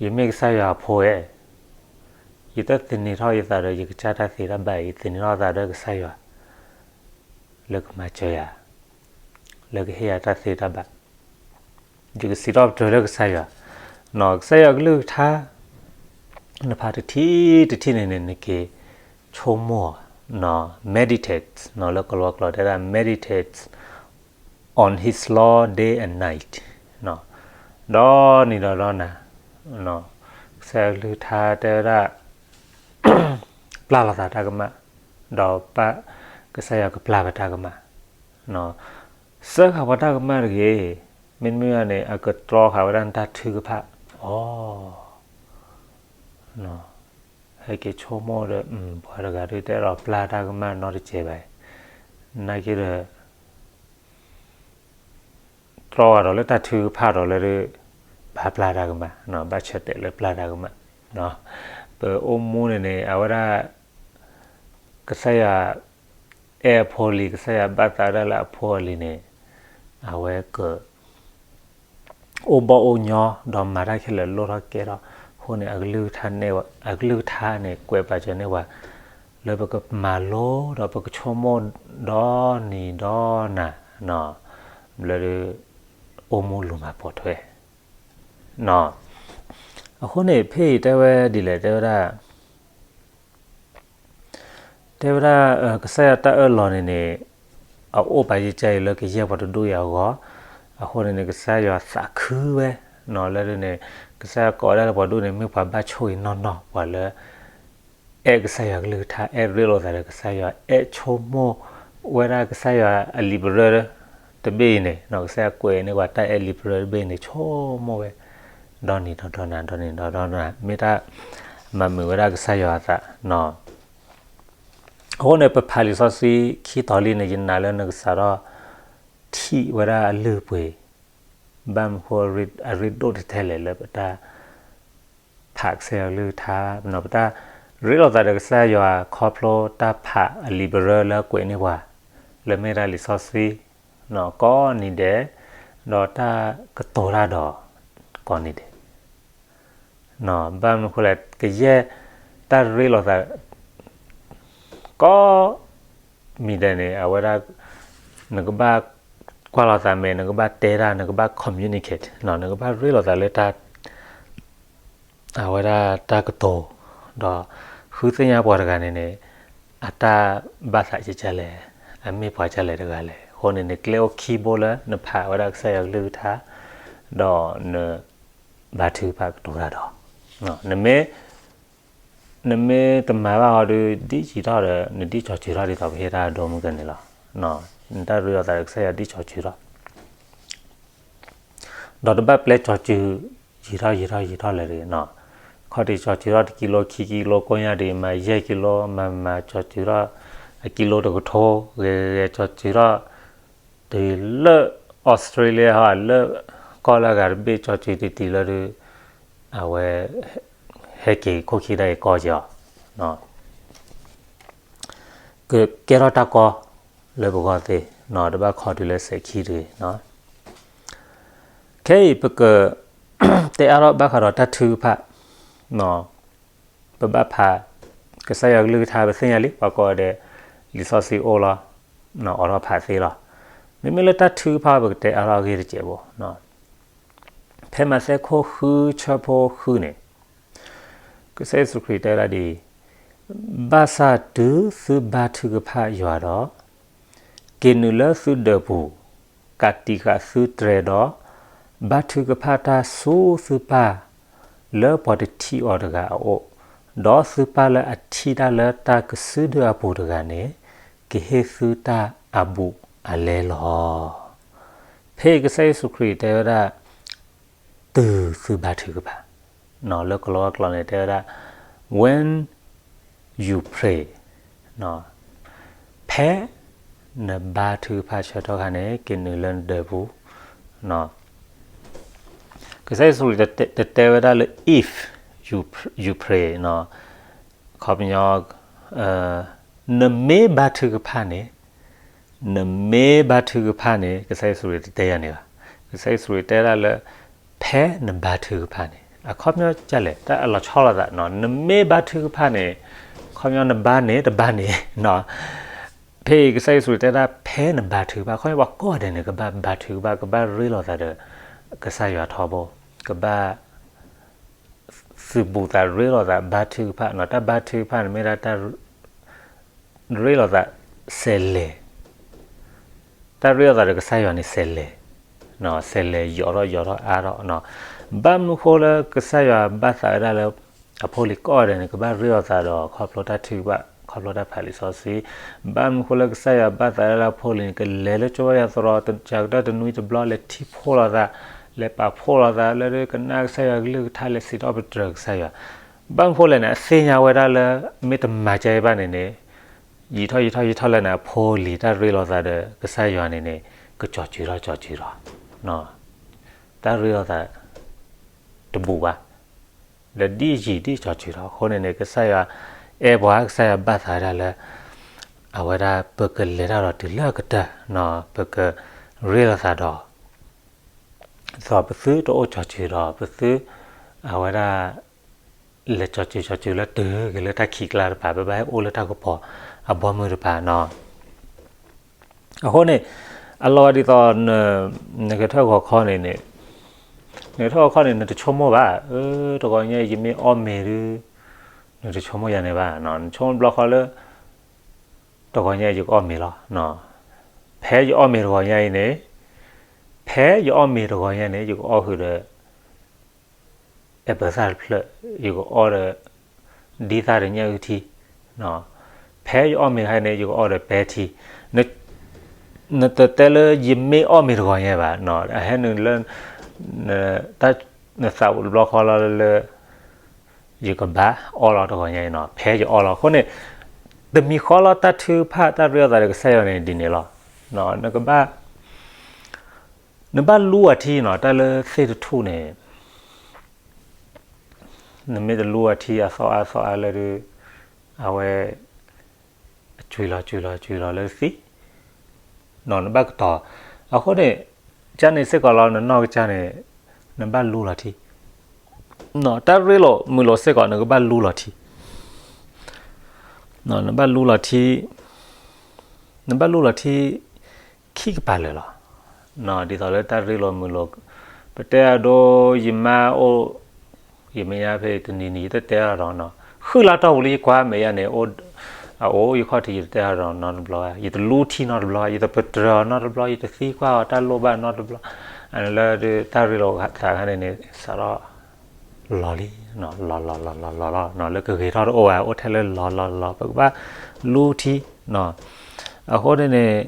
ယမ့ၢ်ကစၢ်ယွၤအဖိဧါ, ယတသန့ၤထီၣ်ယသးဒီးယကစၢ်တၢ်သ့တၢ်ဘၣ်, ယသန့ၤထီၣ်သးဒီးကစၢ်ယွၤ လၢကမၤစၢၤယၤ, လၢကဟ့ၣ်ယၤတၢ်သ့တၢ်ဘၣ်, ယကစံးထီၣ်ပတြၢၤလၢကစၢ်ယွၤ, ကစၢ်ယွၤကလုၢ်ကထါ နဖးတထံၣ်တထံၣ်န့ၣ်န့ၣ် နက့ၤဆိကမိၣ်, meditate လၢကလီကလီတဲဒၣ် meditate on his law day and night ဒီနံၤဒီးဒီနၤ, ကစၢ်ယွၤကလုၢ်ကထါတဲဝဲဒၣ် ပျၢ်လိာ်သးတၢ်ကမၣ်, ဒီးပၢ်ကစၢ်ယွၤကပျၢ်ပတၢ်ကမၣ်, စၢဃာ်ပှၤတၢ်ကမၣ်တဂ့ၤ, မ့တမ့ၢ်ဘၣ်န့ၣ် အကတြီဃာ်ဝဲဒၣ်နတၢ်ထုကဖၣ်, အီ ဟဲက့ၤဆိကမိၣ်ဒီး ပှၤတဂၤဒုတဲဒီးပျၢ်တၢ်ကမၣ်နီတစဲးဘၣ်, နာ်က့ဒီး တြီဃာ်ဒီးလၢတၢ်ထုကဖၣ်ဒီးလၢ ဘၣ်ပျၢ်တၢ်ကမၣ်, ဘၣ်ဆၢတဲာ်လၢပျၢ်တၢ်ကမၣ်, ပအိၣ်မူန့ၣ်န့ၣ် အဝဲဒၣ် ကစၢ်ယွၤ အဲၣ်အဖိအလံၤ ကစၢ်ယွၤဘၣ်သးဝဲဒၣ်လၢအဖိအလံၤန့ၣ် အဝဲက အိၣ်ဘီၣ်အိၣ်ညီ ဒီးမၤတၢ်ခဲလၢာ်လိၣ်ထီၣ်ကဲထီၣ်, အဃိန့ၣ် အကလုၢ်ကထါန့ၣ် အကလုၢ်ကထါန့ၣ် ကွဲးပာ်စၢၤန့ၢ်ပှၤ လၢပကမၤလိဒီးပကဆိကမိၣ်ဒီနံၤဒီနၤ, ဘျီဒီး အိၣ်မူလူၤမၤပိာ်ထွဲ အဃိန့ၣ် ဖဲအံၤတဲဝဲဒ်လဲၣ် တဲဝဲဒၣ် တဲဝဲဒၣ် ကစၢ်ယွၤတၢ်အၢၣ်လီၤန့ၣ်န့ၣ် အအိၣ်ပာ်ယကဲအံၤလၢကယဲၢ်ပှၤတဒူၣ်အံၤအဂီၢ်, အဃိန့ၣ်န့ၣ် ကစၢ်ယွၤသးခုဝဲ, လၢဒ်န့ၣ် ကစၢ်ယွၤကိးဝဲဒၣ်လၢပှၤဒူၣ်န့ၣ် မ့ၢ်ပှၤဘၣ်ဆိၣ်ဂ့ၤနီၢ်နီၢ် ပှၤလၢ အဲၣ်ကစၢ်ယွၤကလုၢ်ကထါ အဲၣ်ရ့လိာ်သးဒီးကစၢ်ယွၤ အဲၣ်ဆိကမိၣ်ဝဲဒၣ်ကစၢ်ယွၤအလံာ်ပရၢတဘ့ၣ်အံၤန့ၣ် ကစၢ်ယွၤကွဲးန့ၢ်ပှၤတၢ်အဲၣ်လံာ်ပရၢတဘ့ၣ်အံၤန့ၣ် ဆိကမိၣ်ဝဲ ဒီနံၤဒီဒီနၤ ဒီနံၤဒီဒီနၤ မ့ၢ်တၢ်မၤမုာ်ဝဲဒၣ်ကစၢ်ယွၤအသး အဃိန့ၣ် ပဖးလံာ်စီဆှံခံတီၤလံန့ၣ် ယနာ်လၢနကစးထီၣ်ထံၣ်ဝဲဒၣ်အလုၢ်အပှ့ၤ, ဘၣ်မနုၤဃိအရ့ဒိၣ်ထဲထဲလဲၣ်လၢပတၢ်ဖးကစၢ်ယွၤကလုၢ်ကထါ, ပတၢ်ရ့လိာ်သးဒီးကစၢ်ယွၤ ခီဖျိတၢ်ဖးအလံာ်ပရၢလၢအကွဲးန့ၢ်ပှၤ လၢမ့ၢ်ဒၣ်လံာ်စီဆှံ ကိးနံၤဒဲး, ဒီးတၢ်ကတိၤတၢ်ဒီးကိးနံၤဒဲး ဘၣ်မနုၤဃိလဲၣ် ကယဲၢ်တၢ်ရ့လိာ်သး ကိးမံၤဒဲးန့ၣ် အဝဲဒၣ် နကဘၣ် ကွၢ်လိာ်သးမ့ၢ် နကဘၣ်တဲတၢ် နကဘၣ် communicate နကဘၣ်ရ့လိာ်သးလၢတၢ် အဝဲဒၣ်တၢ်ကတိၤ, ဒီးဃုသ့ၣ်ညါပှၤတဂၤန့ၣ်န့ၣ် အတၢ်ဘၣ်သးကဲကလဲၣ်, အမ့ၢ်ပှၤကလဲၣ်တဂၤလဲၣ်. အဃိန့ၣ်န့ၣ် ကျဲအိၣ်ခံဘိလၢနဖးဝဲဒၣ်ကစၢ်ယွၤကလုၢ်ကထါ ဒီးန ဘါထုကဖၣ်ကတိၤတၢ်ဒီး, နမ့ၢ် နမ့ၢ်တမၤဘၣ်အီၤဒီး ဒ်ယံာ်ထီၣ်ဒီး နဒ်ကၠီၤစၢၤထီၣ်ဒ်သိးပဟ့ၣ်တၢ်ဒိမုၢ်ကန့ၣ်လီၤ. နတၢ်ရ့လိာ်သးဒီးကစၢ်ယွၤဒ်ကၠီၤစၢၤထီၣ် ဒီးတဘၣ်ပျဲကၠီၤစၢၤ ယံာ်ထီၣ်ယံာ်ထီၣ်ယံာ်ထီၣ်လဲၣ်တဂ့ၤနီၤ. ခီၣ်ထံးကၠီၤစၢၤထီၣ်တကံလိခံကံလိ ကိညါဒံး မၤယဲၢ်ကံလိ မၤမၤကၠီၤစၢၤထီၣ် အကံလိတကထိ ဂဲၤဂဲၤကၠီၤစၢၤထီၣ် တုၤလၢ Australia ဟီ လၢကီၢ်လၢအဂၤတဘ့ၣ် ကၠီၤစၢၤတံၢ်တံၢ်လၢဒုး အဝဲ ဟဲက့ၤခိၣ်ခံဒၣ်အံၤကီက့ၤအီၤ ကကဲထီၣ်တၢ်ကီလၢပဂီၢ်သ့ၣ်နီၤ, တဘၣ်ခီတုၤလၢစဲးခံတဂ့ၤနီၤ. ခဲအံၤပက တဲအါထီၣ်ဘၣ်ဃးဒီးတၢ်ထုကဖၣ်နီၤ, ပဘၣ်ဖး ကစၢ်ယွၤကလုၢ်ကထါပသ့ၣ်ညါလံ, ပှၤကိးဂၤဒဲး လံာ်စီဆှံအိၣ်လီၤ, အိးထီၣ်ဖးသ့လီၤ. မ့မ့ၢ်လၢတၢ်ထုကဖၣ်ပကတဲအါထီၣ်အဂ့ၢ်တစဲးဖိနီၤ, ဖဲမးသဲခိၣ်ဃုဆၢဖိဃုန့ၣ် ကစၢ်ယ့ၣ်ၡူးခရံာ်တဲဝဲဒၣ်ဒ်အံၤ, ဘၣ်ဆၣ်တုၤသုဘါထုကဖၣ်ယွၤဒီး, က့ၤနုာ်လၢသုဒၢးပူၤ, ကးတံာ်ဃာ်သုတြဲၤဒီး, ဘါထုကဖၣ်တၢ်ဆူသုပၢ် လၢပှၤတထံၣ်အီၤတဂၤအအိၣ်, ဒီးသုပၢ်လၢအထံၣ်တၢ်လၢတၢ်ကစုဒုအပူၤတဂၤန့ၣ်, ကဟ့ၣ်သုတၢ်အဘူးအလဲလီၤ. ဖဲအံၤကစၢ်ယ့ၣ်ၡူးခရံာ်တဲဝဲဒၣ် တုၤသုဘါထုကဖၣ်, လၢကလီကလီန့ၣ်တဲဝဲဒၣ် when you pray, ဖဲနဘါထုကဖၣ်ဆၢထီၣ်ခါန့ၣ် က့ၤနုာ်လၢနဒၢးပူၤ, ကစၢ်ယ့ၣ်ၡူးခရံာ်တတဲဝဲဒၣ်လၢ if you pray, ခီပညီ နမ့ၢ်ဘါထုကဖၣ်န့ၣ်, နမ့ၢ်ဘါထုကဖၣ်န့ၣ် ကစၢ်ယ့ၣ်ၡူးခရံာ်တတဲယၤန့ၣ်ဘၣ်. ကစၢ်ယ့ၣ်ၡူးခရံာ်တဲဒၣ်လၢ ဖဲနဘါထုကဖၣ်န့ၣ် အခီပညီဒ်လဲၣ်, တၢ်အလီၤဆီလိာ်သးနီၤ, နမ့ၢ်ဘါထုကဖၣ်န့ၣ် အခီပညီနဘါန့ၣ် တဘါန့ၣ်နီၤ. ဖဲအံၤကစၢ်ယ့ၣ်ၡူးခရံာ်တဲဒၣ် ဖဲနဘါထုကဖၣ်, အခီပညီပှၤကိးဂၤဒဲးန့ၣ် ကဘၣ်ဘါထုကဖၣ်, ကဘၣ်ရ့လိာ်သးဒီး ကစၢ်ယွၤထီဘိ, ကဘၣ် သုးဘူးသးရ့လိာ်သးဘါထုကဖၣ်နီၤ, တၢ်ဘါထုကဖၣ်န့ၣ်မ့ၢ်ဒၣ်တၢ် ရ့လိာ်သးစဲးလဲၤ, တၢ်ရ့လိာ်သးဒီးကစၢ်ယွၤန့ၣ်စဲးလဲၤ, စဲးလဲၤယိးထီၣ်ယိးထီၣ်အါထီၣ်နီၤ. ဘၣ်မနုၤဃိလၢကစၢ်ယွၤဘၣ်သးဝဲဒၣ်လၢ အဖိလံၤကိးဂၤဒဲးန့ၣ် ကဘၣ်ရ့လိာ်သးဒီးခီဖျိတၢ်ထုကဖၣ်, ခီဖျိတၢ်ဖးလံာ်စီဆှံ, ဘၣ်မနုၤဃိလၢကစၢ်ယွၤဘၣ်သးဝဲဒၣ်လၢအဖိလံၤန့ၣ် ကလဲၤလၢကၠိဝဲယၤသရိာ် တကးကတၢၢ်တနွံတဘျီ လဲၤထံၣ်ဖှိၣ်လိာ်သး, လဲၤပာ်ဖှိၣ်လိာ်သးလၢကနၣ်ကစၢ်ယွၤကလုၢ်ကထါ လဲၤစံးထီၣ်ပတြၢၤကစၢ်ယွၤ. ဘၣ်မနုၤဃိလဲၣ်န့ၣ် အသ့ၣ်ညါဝဲဒၣ်လၢ မ့ၢ်တမၤကဲဘၣ်န့ၣ်န့ၣ် ယံာ်ထီၣ်ယံာ်ထီၣ်ယံာ်ထီၣ်လဲၣ်န့ၣ် အဖိလံၤတၢ်ရ့လိာ်သးဒီးကစၢ်ယွၤန့ၣ်န့ၣ် ကကၠီၤစၢၤထီၣ်ကၠီၤစၢၤထီၣ်, တၢ်ရ့လိာ်သး တဘူးဘၣ်, ဒီးဒ်ယံာ်ဒ်ကၠီၤစၢၤထီၣ်အဃိန့ၣ်န့ၣ် ကစၢ်ယွၤအဲၣ်ပှၤ, ကစၢ်ယွၤဘၣ်သးဝဲဒၣ်လၢ အဝဲဒၣ်ပကလဲၤတၢ်ဒီးတုၤလၢအကတၢၢ်, ပကရ့လိာ်သးဒီး သိးပသုတအိၣ်ကၠီၤစၢၤဒီး ပသု အဝဲဒၣ် လဲၤကၠီၤစၢၤကၠီၤစၢၤလၢတုၤက့ၤလၢတၢ်ခံးကျါတပၤ ပဘၣ်ဟဲအိၣ်လၢတၢ်ကပီၤအဘီမုၢ်တပၤနီၤ. အဃိန့ၣ် အလီၤဒ်သိး နကထၢၣ်ဂီၤခီန့ၣ်န့ၣ်, နကထၢၣ်ဂီၤခီန့ၣ် နတဆိကမိၣ်ဘၣ်, အၢ တဂီၤညါအံၤ ယမ့ၢ်အီၣ်မ့ၤဒုး နတဆိကမိၣ်ယၤန့ၣ်ဘၣ်, နဆိကမိၣ်တဘျီဃီလၢ တဂီၤညါအံၤ ယကအီၣ်မ့ၤလီၤ. ဖဲယအီၣ်မ့ၤတဂီၤညါအံၤန့ၣ်, ဖဲယအီၣ်မ့ၤတဂီၤညါန့ၣ် ယကအီၣ်ဃုာ်ဒီး အဲပၢၤသၣ်တဖျၢၣ်, ယကအီၣ်ဒီး ဒ်သၣ်တညၣ်အုၣ်ထံ, ဖဲယအီၣ်မ့ၤတခါအံၤန့ၣ် ယကအီၣ်ဒီးပဲထံ, နတတဲလၢယမ့ၢ်အီၣ်မ့ၤတဂီၤညါဘၣ်, အဟဲနုာ်လၢ နသးအိၣ်တဘျီဃီလီၤလၢ ယကဘၣ်အီၣ်လီၤတဂီၤညါအံၤနီၤ, ဖဲယအီၣ်လီၤ. အဃိန့ၣ် တမံၤဃီလီၤ တၢ်ထုကဖၣ် တၢ်ရ့လိာ်သးဒီးကစၢ်ယွၤန့ၣ်ဒ်န့ၣ်လီၤ. နကဘၣ် နဘၣ်လူအီၤထံနီၤ, တၢ်လၢသ့ၣ်တထူၣ်န့ၣ် နမ့ၢ်တလူအီၤထံအသီအါသီအါလၢဒုး အဝဲ အကွံာ်လီၤကွံာ်လီၤကွံာ်လီၤလၢသံ နဘၣ်ကတီၤ. အဃိန့ၣ် ကၢ်န့ၣ်စ့ၢ်ကီးလီၤ နနီၢ်ကစၢ်န့ၣ် နဘၣ်လူလီၤထံ, တၢ်ရ့လိာ်မုာ်လိာ်စ့ၢ်ကီး နကဘၣ်လူလီၤထံ, နဘၣ်လူလီၤထံ, နဘၣ်လူလီၤထံ ခံကပၤလၢာ်လီၤ. ဒ်သိးလၢတၢ်ရ့လိာ်မုာ်လိာ်, ပတဲအဒိ ယမါအိၣ်, ယမဲာ်ညါဖဲတနံၤနံၤ ယတတဲအါဒီးနီၤ, ဃုလါတီၢ်ပူၤလၢယကွၢ်မဲာ်ညါန့ၣ်, အအိၣ်ယခီၣ်ထံး ယတတဲအါဒီးနီတဘျီ, ယတလူထံနီတဘျီ, ယတပတြၢၤအီၤနီတဘျီ, ယတသံကွၢ်အီၤတၢ်လိၣ်ဘၣ်နီတဘျီ, လၢတၢ်ရ့လိာ်သးခါန့ၣ်န့ၣ် စးထီၣ် လီၤလံ, လီၤလီၤလီၤလီၤလီၤလီၤ, လၢကဂ့ၤထီၣ်တအိၣ်ဘၣ်, အိၣ်ထဲလၢလီၤလီၤလီၤ, ပကဘၣ်လူထံ, အဃိန့ၣ်န့ၣ်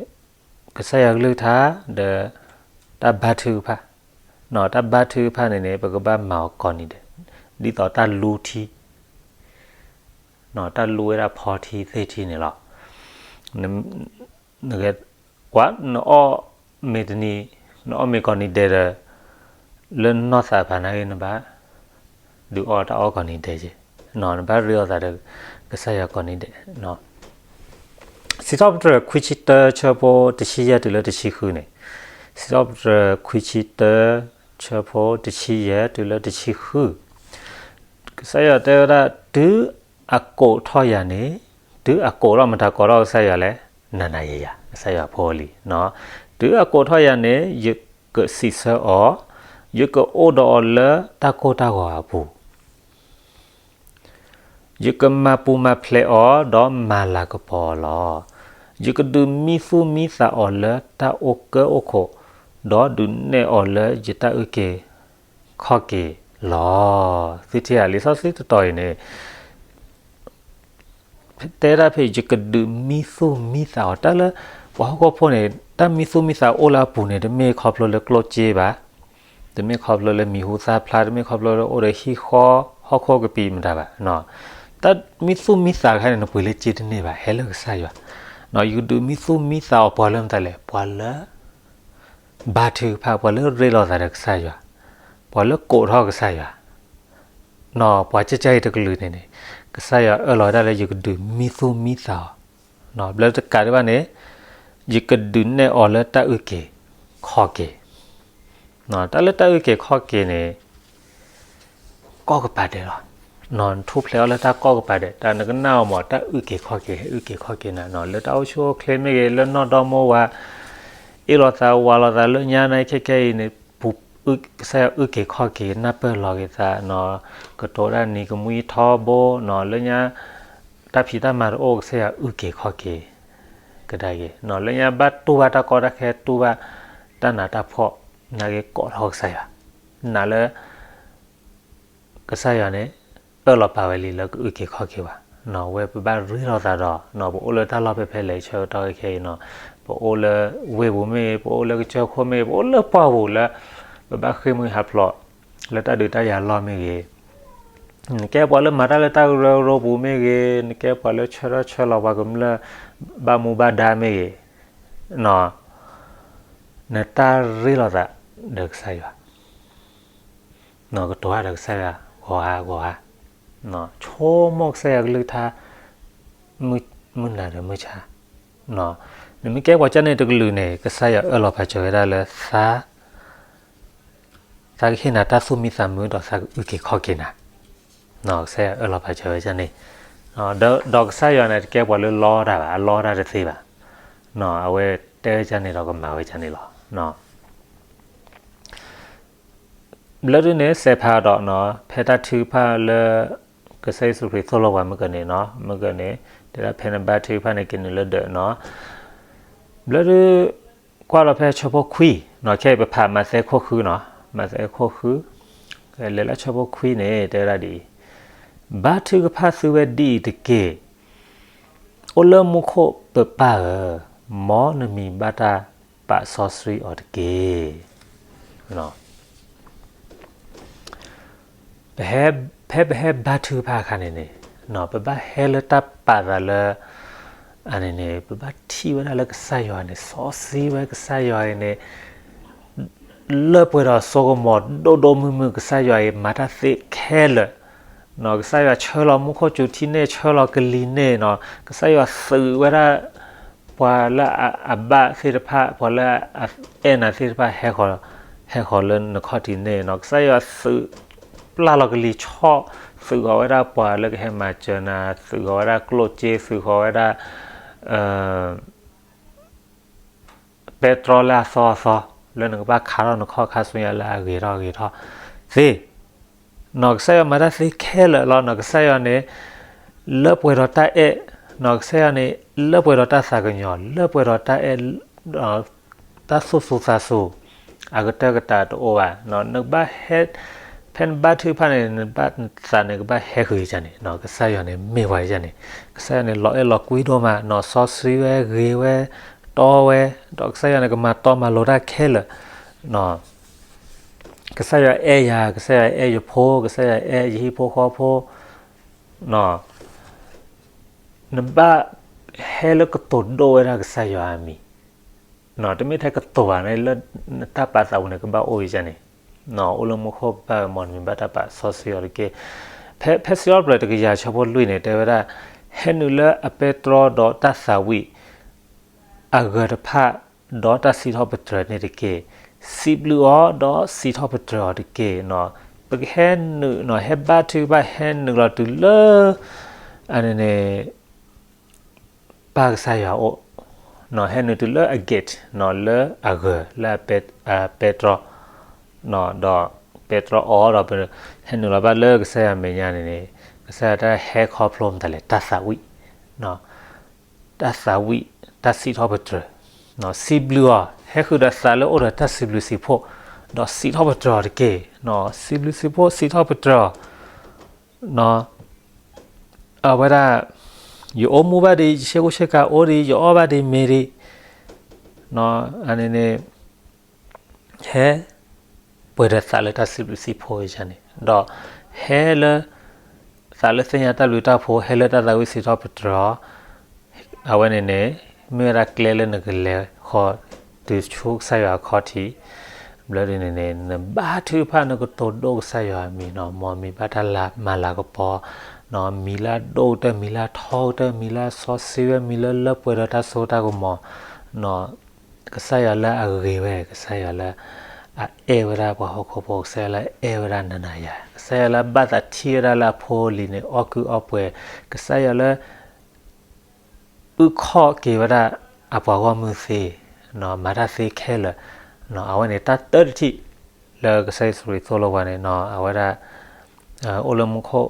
ကစၢ်ယွၤကလုၢ်ကထါ ဒီး တၢ်ဘါထုကဖၣ်, တၢ်ဘါထုကဖၣ်န့ၣ်န့ၣ် ပကဘၣ်မၤအီၤကိးနံၤဒဲး, ဒ်သိးတၢ်လူထံ, တၢ်လူဝဲဒၣ်ဖီထံသ့ၣ်ထံန့ၣ်လီၤ. ကွၢ်နအီၣ်မ့ၤတနံၤ, နအီၣ်မ့ၤကိးနံၤဒဲးဒီး လၢနနီၢ်သးဖးနၤဂ့ၤ နဘၣ် ဒုးအီၣ်တၢ်အီၣ်ကိးနံၤဒဲးက့, နဘၣ်ရ့လိာ်သးဒီး ကစၢ်ယွၤကိးနံၤဒဲး. စံးထီၣ်ပတြၢၤခွံဆံတၢ ဆၢဖိတဆံယဲၢ်တုၤလၢတဆံဃုန့ၣ်, စံးထီၣ်ပတြၢၤခွံဆံတၢ ဆၢဖိတဆံယဲၢ်တုၤလၢတဆံဃု, ကစၢ်ယွၤတဲဝဲဒၣ် တုၤအကိးထီၣ်ယၤန့ၣ်, တုၤအကိးထီၣ် မတၤကိးထီၣ်ကစၢ်ယွၤလဲၣ်, နၤနၤယၤယၤ ကစၢ်ယွၤဖိလံ. တုၤအကိးထီၣ်ယၤန့ၣ် ယကစံးဆၢအီၤ, ယကအိၣ်ဒီးအီၤလၢတၢ်ကိၢ်တၢ်ဂီၤအပူၤ ယကမၤပူၤမၤဖျဲးအီၤ ဒီးမၤလၤကပီၤအီၤလီၤ. ယကဒုးမံသူၣ်မံသးအီၤလၢတၢ်အိၣ်ကၢအိၣ်ခိး, ဒီးဒုးနဲၣ်အီၤလၢယတၢ်အုၣ်က့ၤခီၣ်က့ၤလီၤ. သုထံၣ်ဧါ, လံာ်စီဆှံတတီၤအံၤန့ၣ် တဲဒၣ်ဖဲ ယကဒုးမံသူၣ်မံသးအီၤ, တၢ်လၢပှၤဟီၣ်ခိၣ်ဖိန့ၣ် တၢ်မံသူၣ်မံသးအိၣ်လၢအပူၤန့ၣ် တမ့ၢ်ခီဖျိလၢကျိၣ်စ့ဘၣ်, တမ့ၢ်ခီဖျိလၢမံၤဟူသၣ်ဖျါ, တမ့ၢ်ခီဖျိလၢအိၣ်ဒီးဟံၣ်ဃီဟီၣ်ခိၣ်ကပံာ်မတၤဘၣ်. တၢ်မံသူၣ်မံသးခါန့ၣ် နပှ့ၤလၢစ့တန့ၢ်ဘၣ်, ဟဲလၢကစၢ်ယွၤ. ယကဒုးမံသူၣ်မံသးအီၤ ပှၤလၢမတၤလဲၣ်, ပှၤလၢ ဘါထုကဖၣ်, ပှၤလၢရ့လိာ်သးဒီးကစၢ်ယွၤ, ပှၤလၢကိးထီၣ်ကစၢ်ယွၤ, ပှၤကကၢ်အံၤတကလုာ်န့ၣ်န့ၣ် ကစၢ်ယွၤအၢၣ်လီၤဝဲဒၣ်လၢ ယကဒုးမံသူၣ်မံသးအီၤ, ဘျၢတကးဒံးဘၣ်န့ၣ် ယကဒုးနဲၣ်အီၤလၢတၢ်အုၣ်က့ၤခီၣ်က့ၤ, တၢ်လၢတၢ်အုၣ်က့ၤခီၣ်က့ၤန့ၣ် ကိးကပၤဒဲးလီၤ. နထူၣ်ဖျဲးအီၤလၢတၢ်ကိးကပၤဒဲး, တၢ်နကနၣ်အီၤမး တၢ်အုၣ်က့ၤခီၣ်က့ၤ, ဟဲအုၣ်က့ၤခီၣ်က့ၤနၤ, လၢတၢ်အိၣ်ဆူၣ်အိၣ်ချ့မ့ၢ်ဂ့ၤ, လၢနီၢ်ဒီမါဝၤ, အ့ၣ်လိာ်သးဝးလိာ်သးလၢညါန့ၣ် ခဲခဲအံၤန့ၣ် ကစၢ်ယွၤအုၣ်က့ၤခီၣ်က့ၤ နၢ်ပၢၢ်လီၤက့ၤသး, ကတိၤတၢ်နံၤကမှံထီဘိ, လၢညါ တၢ်ဖံးတၢ်မၤတအိၣ် ကစၢ်ယွၤအုၣ်က့ၤခီၣ်က့ၤကဒါက့ၤ, လၢညါဘၣ်တူၢ်ဘၣ်တၢ်ကီတၢ်ခဲ, တူၢ်ဘၣ်တၢ်နးတၢ်ဖှီၣ်, နာ်က့ကိးထီၣ်ကစၢ်ယွၤ, နာ်လၢ ကစၢ်ယွၤန့ၣ် အၢၣ်လီၤပာ်ဝဲလံလၢကအုၣ်က့ၤခီၣ်က့ၤဘၣ်. ဝဲပဘၣ်ရ့လိာ်သးဒီး ပအိၣ်လၢတၢ်လီၢ်ဖဲဖဲလဲၣ် ဆၢကတီၢ်ခဲအံၤန့ၣ်, ပအိၣ်လၢဝ့ၢ်ပူၤမ့ၢ်ဂ့ၤ, ပအိၣ်လၢကစၢၢ်ခိၣ်မ့ၢ်ဂ့ၤ, ပအိၣ်လၢပှၢ်ပူၤလၢ ပဘၣ်ဃ့ၢ်မှံဟးဖျိး လၢတၢ်ဒုးတၢ်ယၤလီၢ်မ့ၢ်ဂ့ၤ, နကဲပှၤလၢမၤတၢ်လၢတၢ်ကရၢကရိပူၤမ့ၢ်ဂ့ၤ, နကဲပှၤလၢဆၢထၢၣ်ဆၢလီၤပှၤကမျၢၢ် ဘၣ်မူဘၣ်ဒါမ့ၢ်ဂ့ၤ, နတၢ်ရ့လိာ်သးဒီးကစၢ်ယွၤ ကတိၤတၢ်ဒီးကစၢ်ယွၤ ဂီၤဧါ ဂီၤဧါ, ဆိကမိၣ်ကစၢ်ယွၤကလုၢ်ကထါ မုၢ်နၤဒီးမုၢ်ဆါ, နမ့ၢ်ကဲပှၤကၢ်န့ၣ်တကလုာ်န့ၣ် ကစၢ်ယွၤအၢၣ်လီၤပာ်စၢၤဝဲဒၣ်လၢ သးကဟ့ၣ်နၤတၢ်သူၣ်မံသးမုာ်ဒီးသးကအုၣ်က့ၤခီၣ်က့ၤနၤ, ကစၢ်ယွၤအၢၣ်လီၤပာ်စၢၤဝဲဒၣ်န့ၣ်, ဒီးကစၢ်ယွၤန့ၣ် တကဲပှၤလၢလီတၢ်ဘၣ်, အလီတၢ်တသ့ဘၣ်, အဝဲတဲဝဲဒၣ်န့ၣ်ဒီးကမၤဝဲဒၣ်န့ၣ်လီၤ. ဘျၢဒုန့ၣ် စဲးဖးဒီး ဖဲတၢ်ထုကဖၣ်လၢ ကစၢ်ယ့ၣ်ၡူးခရံာ်သိၣ်လိပှၤမုၢ်ကန့ၣ်နီၤ, မုၢ်ကန့ၣ် တဲဒၣ်ဖဲနဘါထုကဖၣ်န့ၣ် က့ၤနုာ်လၢဒၢးနီၤ, ဘျၢဒု ကွၢ်လီၤဖဲဆၢဖိခွံနီၤ, ခဲအံၤပဖးမးသဲခိၣ်ဃုနီၤ, မးသဲခိၣ်ဃု, လဲၤလၢဆၢဖိခွံန့ၣ် တဲဝဲဒၣ်ဒ်အံၤ, ဘါထုကဖၣ်သုဝဲဒ်အံၤတက့ၢ်, အိၣ်လၢမူခိၣ်ပပၢ်ဧၢ, မ်နမံၤဘၣ်တၢ်ပာ်စီဆှံအီၤတက့ၢ်. ဖဲပဟဲဘါထုကဖၣ်အခါန့ၣ်န့ၣ်, ပဘၣ်ဟဲလၢတၢ်ပာ်သးလၢ အန့ၣ်န့ၣ် ပဘၣ်ထံၣ်ဝဲဒၣ်လၢကစၢ်ယွၤန့ၣ် စီဆှံဝဲကစၢ်ယွၤအံၤန့ၣ် လၢပှဲၤဒီးစိကမီၤဒိၣ်ဒိၣ်မုၢ်မုၢ် ကစၢ်ယွၤအံၤမၤတၢ်သ့ခဲလၢာ်, ကစၢ်ယွၤဆှၢလီၤမူခိၣ်စူၤထံန့ၣ် ဆှၢလီၤကလံၤန့ၣ်နီၤ, ကစၢ်ယွၤသုးဝဲဒၣ် ပှၤလၢအဘၣ်သ့ၣ်တဖၣ် ပှၤလၢအအဲၣ်နၤသ့ၣ်တဖၣ် ဟဲဃီၤလၢနခီၣ်ထံးန့ၣ်နီၤ, ကစၢ်ယွၤသုးပျၢ်လီၤကလံၤဆီၣ်, သုးဃီၤဝဲဒၣ်ပှၤလၢကဟဲမၤစၢၤနၤ, သုးဃီၤဝဲဒၣ်ကျိၣ်စ့, သုးဃီၤဝဲဒၣ် ပဲတြီလၢအသီအသီ လၢနကဘၣ်ခးထီၣ်နခီၣ်ခါဆူညါလၢအဂ့ၤထီၣ်ဂ့ၤထီၣ်သ့, နီၢ်ကစၢ်ယွၤမၤတၢ်သ့ခဲလၢာ်လီၤ. နီၢ်ကစၢ်ယွၤန့ၣ် လၢပှဲၤဒီးတၢ်အဲၣ်, နီၢ်ကစၢ်ယွၤန့ၣ် လၢပှဲၤဒီးတၢ်သးကညီၤ, လၢပှဲၤဒီးတၢ်အဲၣ် တၢ်သူၣ်သူသးသူ, အကတၢၢ်ကတၢၢ်တအိၣ်ဘၣ်. နကဘၣ်ဟဲ, ဖဲနဘါထုကဖၣ်န့ၣ် နဘၣ်သးန့ၣ်ကဘၣ်ဟဲဃုာ်ယန့ၣ်, နီၢ်ကစၢ်ယွၤန့ၣ်မ့ၢ်ပှၤယန့ၣ်, ကစၢ်ယွၤန့ၣ် လီၤအဲၣ်လီၤကွံဒိၣ်မး, နီၢ်စီဆှံဝဲဂ့ၤဝဲ, တီဝဲ, ဒီးကစၢ်ယွၤန့ၣ်ကမၤတီမၤလိၤတၢ်ခဲလၢာ်, နီၢ် ကစၢ်ယွၤအဲၣ်ယၤ, ကစၢ်ယွၤအဲၣ်ယဖိ, ကစၢ်ယွၤအဲၣ်ယဟံၣ်ဖိဃီဖိ, နီၢ် နဘၣ်ဟဲလၢကတိၤဒိၣ်ဝဲဒၣ်ကစၢ်ယွၤအမံၤ, နီၢ် တမ့ၢ်ထဲကတိၤဘၣ်န့ၣ် လၢနတၢ်ပာ်သးပူၤန့ၣ် ကဘၣ်အိၣ်ယန့ၣ်, နီၢ် အိၣ်လၢမူခိၣ်ပၢ်မီၢ်နမံၤဘၣ်တၢ်ပာ် စီဆှံအီၤတက့ၢ်. ဖဲ, ဖဲစံးထီၣ်ပတြၢၤတကယၤဆၢဖိလွံၢ်န့ၣ် တဲဝဲဒၣ်, ဟဲနုာ်လၢအပဲတြီဒီးတၢ်သးဝံၣ် အဂၢၤတဖၣ် ဒီးတၢ်စံးထီၣ်ပတြၢၤန့ၣ်တက့ၢ်. စံးဘျုးအီၤဒီးစံးထီၣ်ပတြၢၤအီၤတက့ၢ်. နီၢ် ပကဟဲနုာ်, နီၢ် ဟဲဘါထုကဖၣ် ဟဲနုာ်လီၤတုၤလၢ အန့ၣ်န့ၣ် ပၢ်ကစၢ်ယွၤအအိၣ်, နီၢ် ဟဲနုာ်တုၤလၢအ gate, နီၢ် လၢအဂၢၤ လၢအပဲတြီ, နီၢ် ဒီးပဲတြီအီၤဒီး ဟဲနုာ်လီၤဘၣ်လၢကစၢ်ယွၤမဲာ်ညါန့ၣ်န့ၣ်, ကစၢ်ယွၤတၢ်ဟဲခီဖျိမတၤလဲၣ်, တၢ်သးဝံၣ်, နီၢ် တၢ်သးဝံၣ်, တၢ်စံးထီၣ်ပတြၢၤ, နီၢ် စံးဘျုးအီၤ, ဟဲဃုာ်ဒီးသးလၢအိၣ်ဒီးတၢ်စံးဘျုးစံးဖှိၣ်, ဒီးစံးထီၣ်ပတြၢၤအီၤတက့ၢ်. နီၢ် စံးဘျုးစံးဖှိၣ် စံးထီၣ်ပတြၢၤအီၤ, နီၢ် အဝဲဒၣ် ယအိၣ်မူဘၣ်ဒံး, ယဆ့ကူဆ့ကၤအိၣ်ဒံး, ယအီၣ်ဘၣ်ဒံးမ့ၤဒံး, နီၢ် အန့ၣ်န့ၣ် ဟဲပှဲၤဒီးသးလၢတၢ်စံးဘျုးစံးဖှိၣ်ယန့ၣ်, ဒီးဟဲလၢ သးလၢသ့ၣ်ညါတၢ်ဘျုးတၢ်ဖှိၣ်, ဟဲလၢတၢ်သးဝံၣ်စံးထီၣ်ပတြၢၤအီၤ, အဝဲန့ၣ်န့ၣ် မ့ၢ်ဝဲဒၣ်ကျဲလၢနကလဲၤဃီၤ တုၤဆူကစၢ်ယွၤအခီၣ်ထံး, ဘျီဒ်န့ၣ်န့ၣ် နဘါထုကဖၣ် နကတိၤဒိၣ်ကစၢ်ယွၤအမံၤ, နီၢ် မီၢ်မံၤဘၣ်တၢ်လၤမၤလၤကပီၤ, နီၢ် မံၤလၢအဒိၣ်ကတၢၢ်, မံၤလၢအထီကတၢၢ်, မံၤလၢအစီဆှံဝဲ, မံၤလၢလၢပှဲၤဒီးတၢ်စိတၢ်ကမီၤ, နီၢ် ကစၢ်ယွၤလၢအဂ့ၤဝဲ, ကစၢ်ယွၤလၢအအဲၣ်ဝဲဒၣ်ပှၤဟီၣ်ခိၣ်ဖိ, ကစၢ်ယွၤလၢအအဲၣ်ဝဲဒၣ်နၤနၤယၤ, ကစၢ်ယွၤလၢဘၣ်သးထံၣ်ဝဲဒၣ်လၢအဖိအလံၤန့ၣ် အီၣ်ကုၢ်အီၣ်ပှဲၤ, ကစၢ်ယွၤလၢ အုၣ်ခီၣ်က့ၤဝဲဒၣ်အပှၤဂီၢ်မုၢ်သ့, နီၢ် မၤတၢ်သ့ခဲလၢာ်, နီၢ် အဝဲန့ၣ်တၢ်တၢတထံၣ် လၢကစၢ်ယ့ၣ်ၡူးခရံာ်သိၣ်လိပှၤန့ၣ်, နီၢ် အဝဲဒၣ် အိၣ်လၢမူခိၣ်,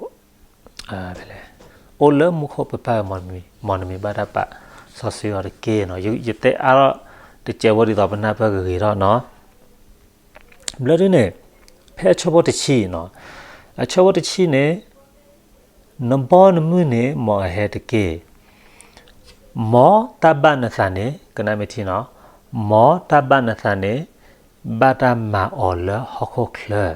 ဖဲလဲၣ်, အိၣ်လၢမူခိၣ်ပပၢ်မီၢ်နမံၤ, မီၢ်နမံၤဘၣ်တၢ်ပာ်စီဆှံအီၤတက့ၢ်. နီၢ် ယ, ယတဲအါထီၣ်တစဲးဖိဒ်သိးပနၢ်ပၢၢ်ဂ့ၤဂ့ၤထီၣ်, နီၢ် ဘျီဒ်န့ၣ် ဖဲအဆၢဖိတဆံ, နီၢ် အဆၢဖိတဆံန့ၣ်, နဘီနမုၢ်န့ၣ် မ်အဟဲတက့ၢ်. မ်တၢ်ဘၣ်နသးန့ၣ်, ကနၣ်မ့ၢ်ထံနီၤ, မ်တၢ်ဘၣ်နသးန့ၣ် ဘၣ်တၢ်မၤအီၤလၢဟီၣ်ခိၣ်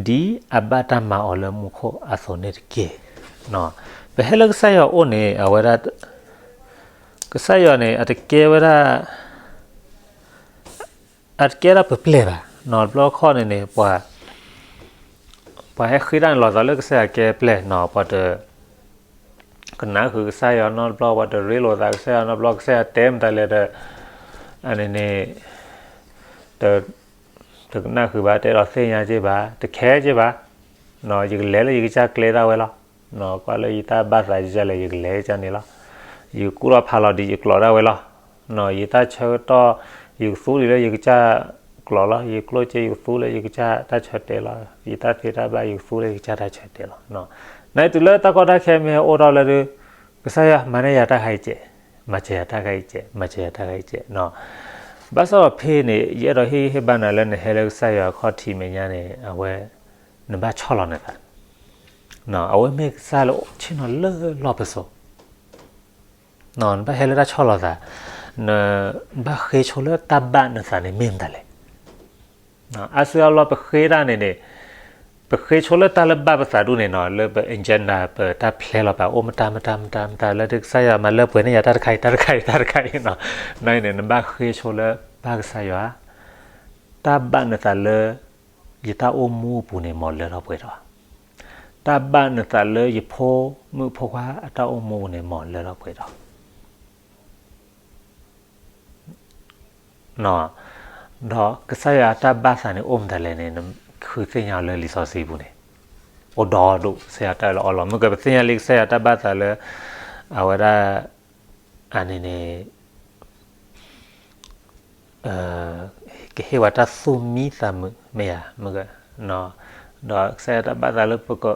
ချၢ, ဒ်အဘၣ်တၢ်မၤအီၤလၢမူခိၣ်အသိးန့ၣ်တက့ၢ်. ပဟဲလၢကစၢ်ယွၤအအိၣ်န့ၣ် အဝဲဒၣ် ကစၢ်ယွၤန့ၣ် အတကဲဝဲဒၣ် အတကဲဒၣ်ပပျဲၢ်ဘၣ်. နီၤ တဘျီခီၣ်န့ၣ်န့ၣ် ပှၤ ပှၤဟဲဃ့တၢ်န့ၣ် လီၤသးလၢကစၢ်ယွၤကဲပျဲၢ်နီၤ, ပှၤတကနၣ်ဃုာ်ကစၢ်ယွၤနီတဘျီ, ပှၤတရ့လိာ်သးကစၢ်ယွၤနီတဘျီ, ကစၢ်ယွၤတဲမတၤလဲၣ်ဒီး အန့ၣ်န့ၣ် တ တကနၣ်ဃုာ်ဘၣ်, တဲဒီးသ့ၣ်ညါက့ၤဘၣ်, တခဲက့ၤဘၣ်. နီၤ ယကလဲၤလၢယကစၢ်ကျဲဒၣ်ဝဲလီၤ. နီၤ ကွၢ်လၢယတၢ်ဘၣ်သးယကလဲၤ ယကလဲၤကန့ၣ်လီၤ. ယကကူၣ်ထီၣ်ဖးလီၤဒံးယကျိာ်ဒၣ်ဝဲလီၤ. နီၤ ယတၢ်ဆၢကတီၢ် ယကသူဒံးလၢယကစၢ်ကျိာ်လီၤ. ယကျိၣ်စ့ယကသူလၢယကစၢ်တၢ်ဆၢတဲာ်လီၤ. ယတၢ်သ့တၢ်ဘၣ်ယကသူလၢယကစၢ်တၢ်ဆၢတဲာ်လီၤ. နီၤ နတုၤလၢတၢ်ကီတၢ်ခဲမ့ၢ်ဟဲအိၣ်ထီၣ်လၢဒုး ကစၢ်ယွၤမၤန့ၢ်ယၤတၢ်ခါအံၤစဲး, မၤစၢၤယၤတၢ်ခါအံၤစဲး, မၤစၢၤယၤတၢ်ခါအံၤစဲး. နီၤ ဘၣ်ဆၣ်ဒီးဖဲန့ၣ် ယအဲၣ်ဒိးဟ့ၣ်ဂံၢ်ဟ့ၣ်ဘါနၤလၢနဟဲလၢကစၢ်ယွၤအခီၣ်ထံးမဲာ်ညါန့ၣ် အဝဲ နဘၣ်ဆီၣ်လီၤနသး. နီၤ အဝဲမ့ၢ်ကစၢ်လၢဆ့ၣ်နီၤလၢလီၢ်ပစိာ်. နီၤ နဘၣ်ဟဲလၢတၢ်ဆီၣ်လီၤသး, နဘၣ်ဃ့ဆိလၢတၢ်ဘၣ်နသးန့ၣ်မ့ၢ်မတၤလဲၣ်. နီၤ အါစုအါဘျီပဃ့တၢ်န့ၣ်န့ၣ် ပဃ့ဆိလၢတၢ်လၢဘၣ်ပသးဒူၣ်န့ၣ်နီၤ, လၢပ agenda ပတၢ်ဖျဲလီၤပာ်အိၣ်မတၤမတၤမတၤမတၤ လၢဒုးကစၢ်ယွၤမၤလၢပှဲၤန့ၢ်ယၤတၢ်တခါအံၤ တၢ်တခါအံၤ တၢ်တခါအံၤနီၤ. နီၤအံၤန့ၣ် နဘၣ်ဃ့ဆိလၢဘၣ်ကစၢ်ယွၤ, တၢ်ဘၣ်နသးလၢ ယတၢ်အိၣ်မူအပူၤန့ၣ် မ်လၢထီၣ်ပှဲၤထီၣ်, တၢ်ဘၣ်နသးလၢယဖိမုၣ်ဖိခွါအတၢ်အိၣ်မူအပူၤန့ၣ် မ်လၢထီၣ်ပှဲၤထီၣ်. နီၤ ဒီးကစၢ်ယွၤအတၢ်ဘၣ်သးန့ၣ် အိၣ်မတၤလဲၣ်န့ၣ် နဃုသ့ၣ်ညါအီၤလၢလံာ်စီဆှံပူၤန့ၣ် အိၣ်ဒီဒူၣ် ကစၢ်ယွၤတၢ်အၢၣ်လီၤအီလီၤ. မ့ၢ်ကပသ့ၣ်ညါလံကစၢ်ယွၤတၢ်ဘၣ်သးလၢ အဝဲဒၣ် အန့ၣ်န့ၣ် ဟ့ၣ်ဝဲတၢ်သူၣ်မံသးမုာ် မ့ၢ်ဧါ, မ့ၢ်ဧါ, ဒီးကစၢ်ယွၤတၢ်ဘၣ်သးလၢပက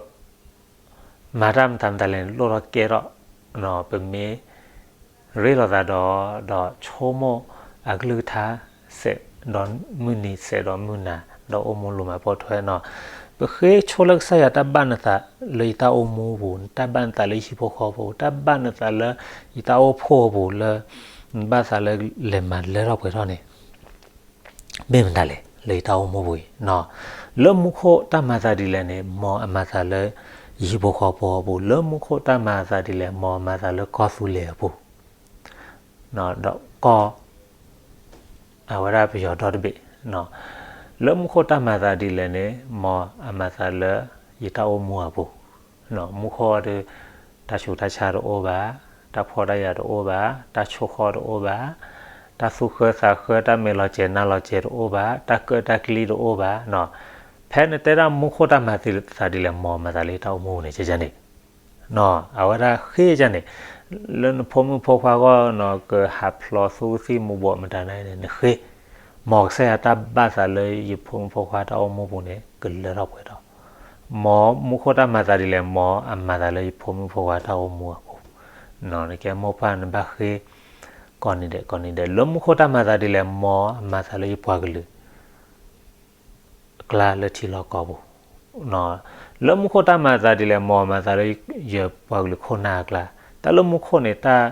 မၤတၢ်မတၤမတၤလဲၣ်န့ၣ် လိၣ်ထီၣ်ကဲထီၣ်, ပမ့ၢ်ရ့လိာ်သးဒီး ဒီးဆိကမိၣ်အကလုၢ်ကထါ စဲးဒီးမုၢ်နံၤ စဲးဒီးမုၢ်နၤ ဒီးအိၣ်မူလိၤမၤပိာ်ထွဲနီၤ, ပဃ့ဆိလၢကစၢ်ယွၤတၢ်ဘၣ်နသးလၢယတၢ်အိၣ်မူအပူၤ, တၢ်ဘၣ်နသးလၢယဟံၣ်ဖိဃီဖိ, တၢ်ဘၣ်နသးလၢယတၢ်အိၣ်ဖှိၣ်အပူၤလၢ နဘၣ်သးလၢလဲၤမၤလၢထီၣ်ပှဲၤထီၣ်န့ၣ် မ့ၢ်မတၤလဲၣ် လၢယတၢ်အိၣ်မူပူၤအံၤ, လၢမူခိၣ်တၢ်မၤသးဒ်လဲၣ်န့ၣ် မ်အမၤသးလၢယဟံၣ်ဖိဃီဖိအပူၤ, လၢမူခိၣ်တၢ်မၤသးဒ်လဲၣ် မ်အမၤသးလၢကီၢ်သူလ့ၤအပူၤ, ဒီးကီၢ် အဝဲဒၣ်ပယီၤဒီတဘ့ၣ်, လၢမူခိၣ်တၢ်မၤသးဒ်လဲၣ်န့ၣ် မ်အမၤသးလၢယတၢ်အိၣ်မူအပူၤ, မူခိၣ်ဒီး တၢ်ဆူးတၢ်ဆါတအိၣ်ဘၣ်, တၢ်ဖှီၣ်တၢ်ယာ်တအိၣ်ဘၣ်, တၢ်ဆိၣ်ဃီတအိၣ်ဘၣ်, တၢ်သူၣ်ဃၢသးဃၢ တၢ်မဲာ်လီၤစဲၤနါလီၤစဲၤတအိၣ်ဘၣ်, တၢ်ကၢၣ်တၢ်ကျံတအိၣ်ဘၣ်, ဖဲနတဲဒၣ်မူခိၣ်တၢ်မၤသးဒ်လဲၣ် မ်အမၤသးလၢယတၢ်အိၣ်မူန့ၣ် ကန့ၣ် အဝဲဒၣ်ဃ့ကန့ၣ် လၢနဖိမုၣ်ဖိခွါအဂီၢ်နီၤ ကဟးဖျိးသူကသံၣ်မူၤဘှီးမတၤန့ၣ်န့ၣ် နဃ့, မ်ကစၢ်ယွၤတၢ်ဘၣ်သးလၢယဖိမုၣ်ဖိခွါတၢ်အိၣ်မူပူၤန့ၣ် ကလၢထီၣ်ပှဲၤထီၣ်, မ်မူခိၣ်တၢ်မၤသးဒ်လဲၣ် မ်အမၤသးလၢယဖိမုၣ်ဖိခွါတၢ်အိၣ်မူအပူၤ, နကဲမိၢ်ပၢ်နဘၣ်ဃ့ ကိးနံၤဒဲးကိးနံၤဒဲး လၢမူခိၣ်တၢ်မၤသးဒ်လဲၣ် မ်အမၤသးလၢယပှၤကလုာ် အကျါလၢထံလီၢ်ကီၢ်ပူၤ, လၢမူခိၣ်တၢ်မၤသးဒ်လဲၣ် မ်အမၤသးလၢယပှၤကလုာ်ခိၣ်နၢ်အကျါ, တၢ်လၢမူခိၣ်န့ၣ် တၢ်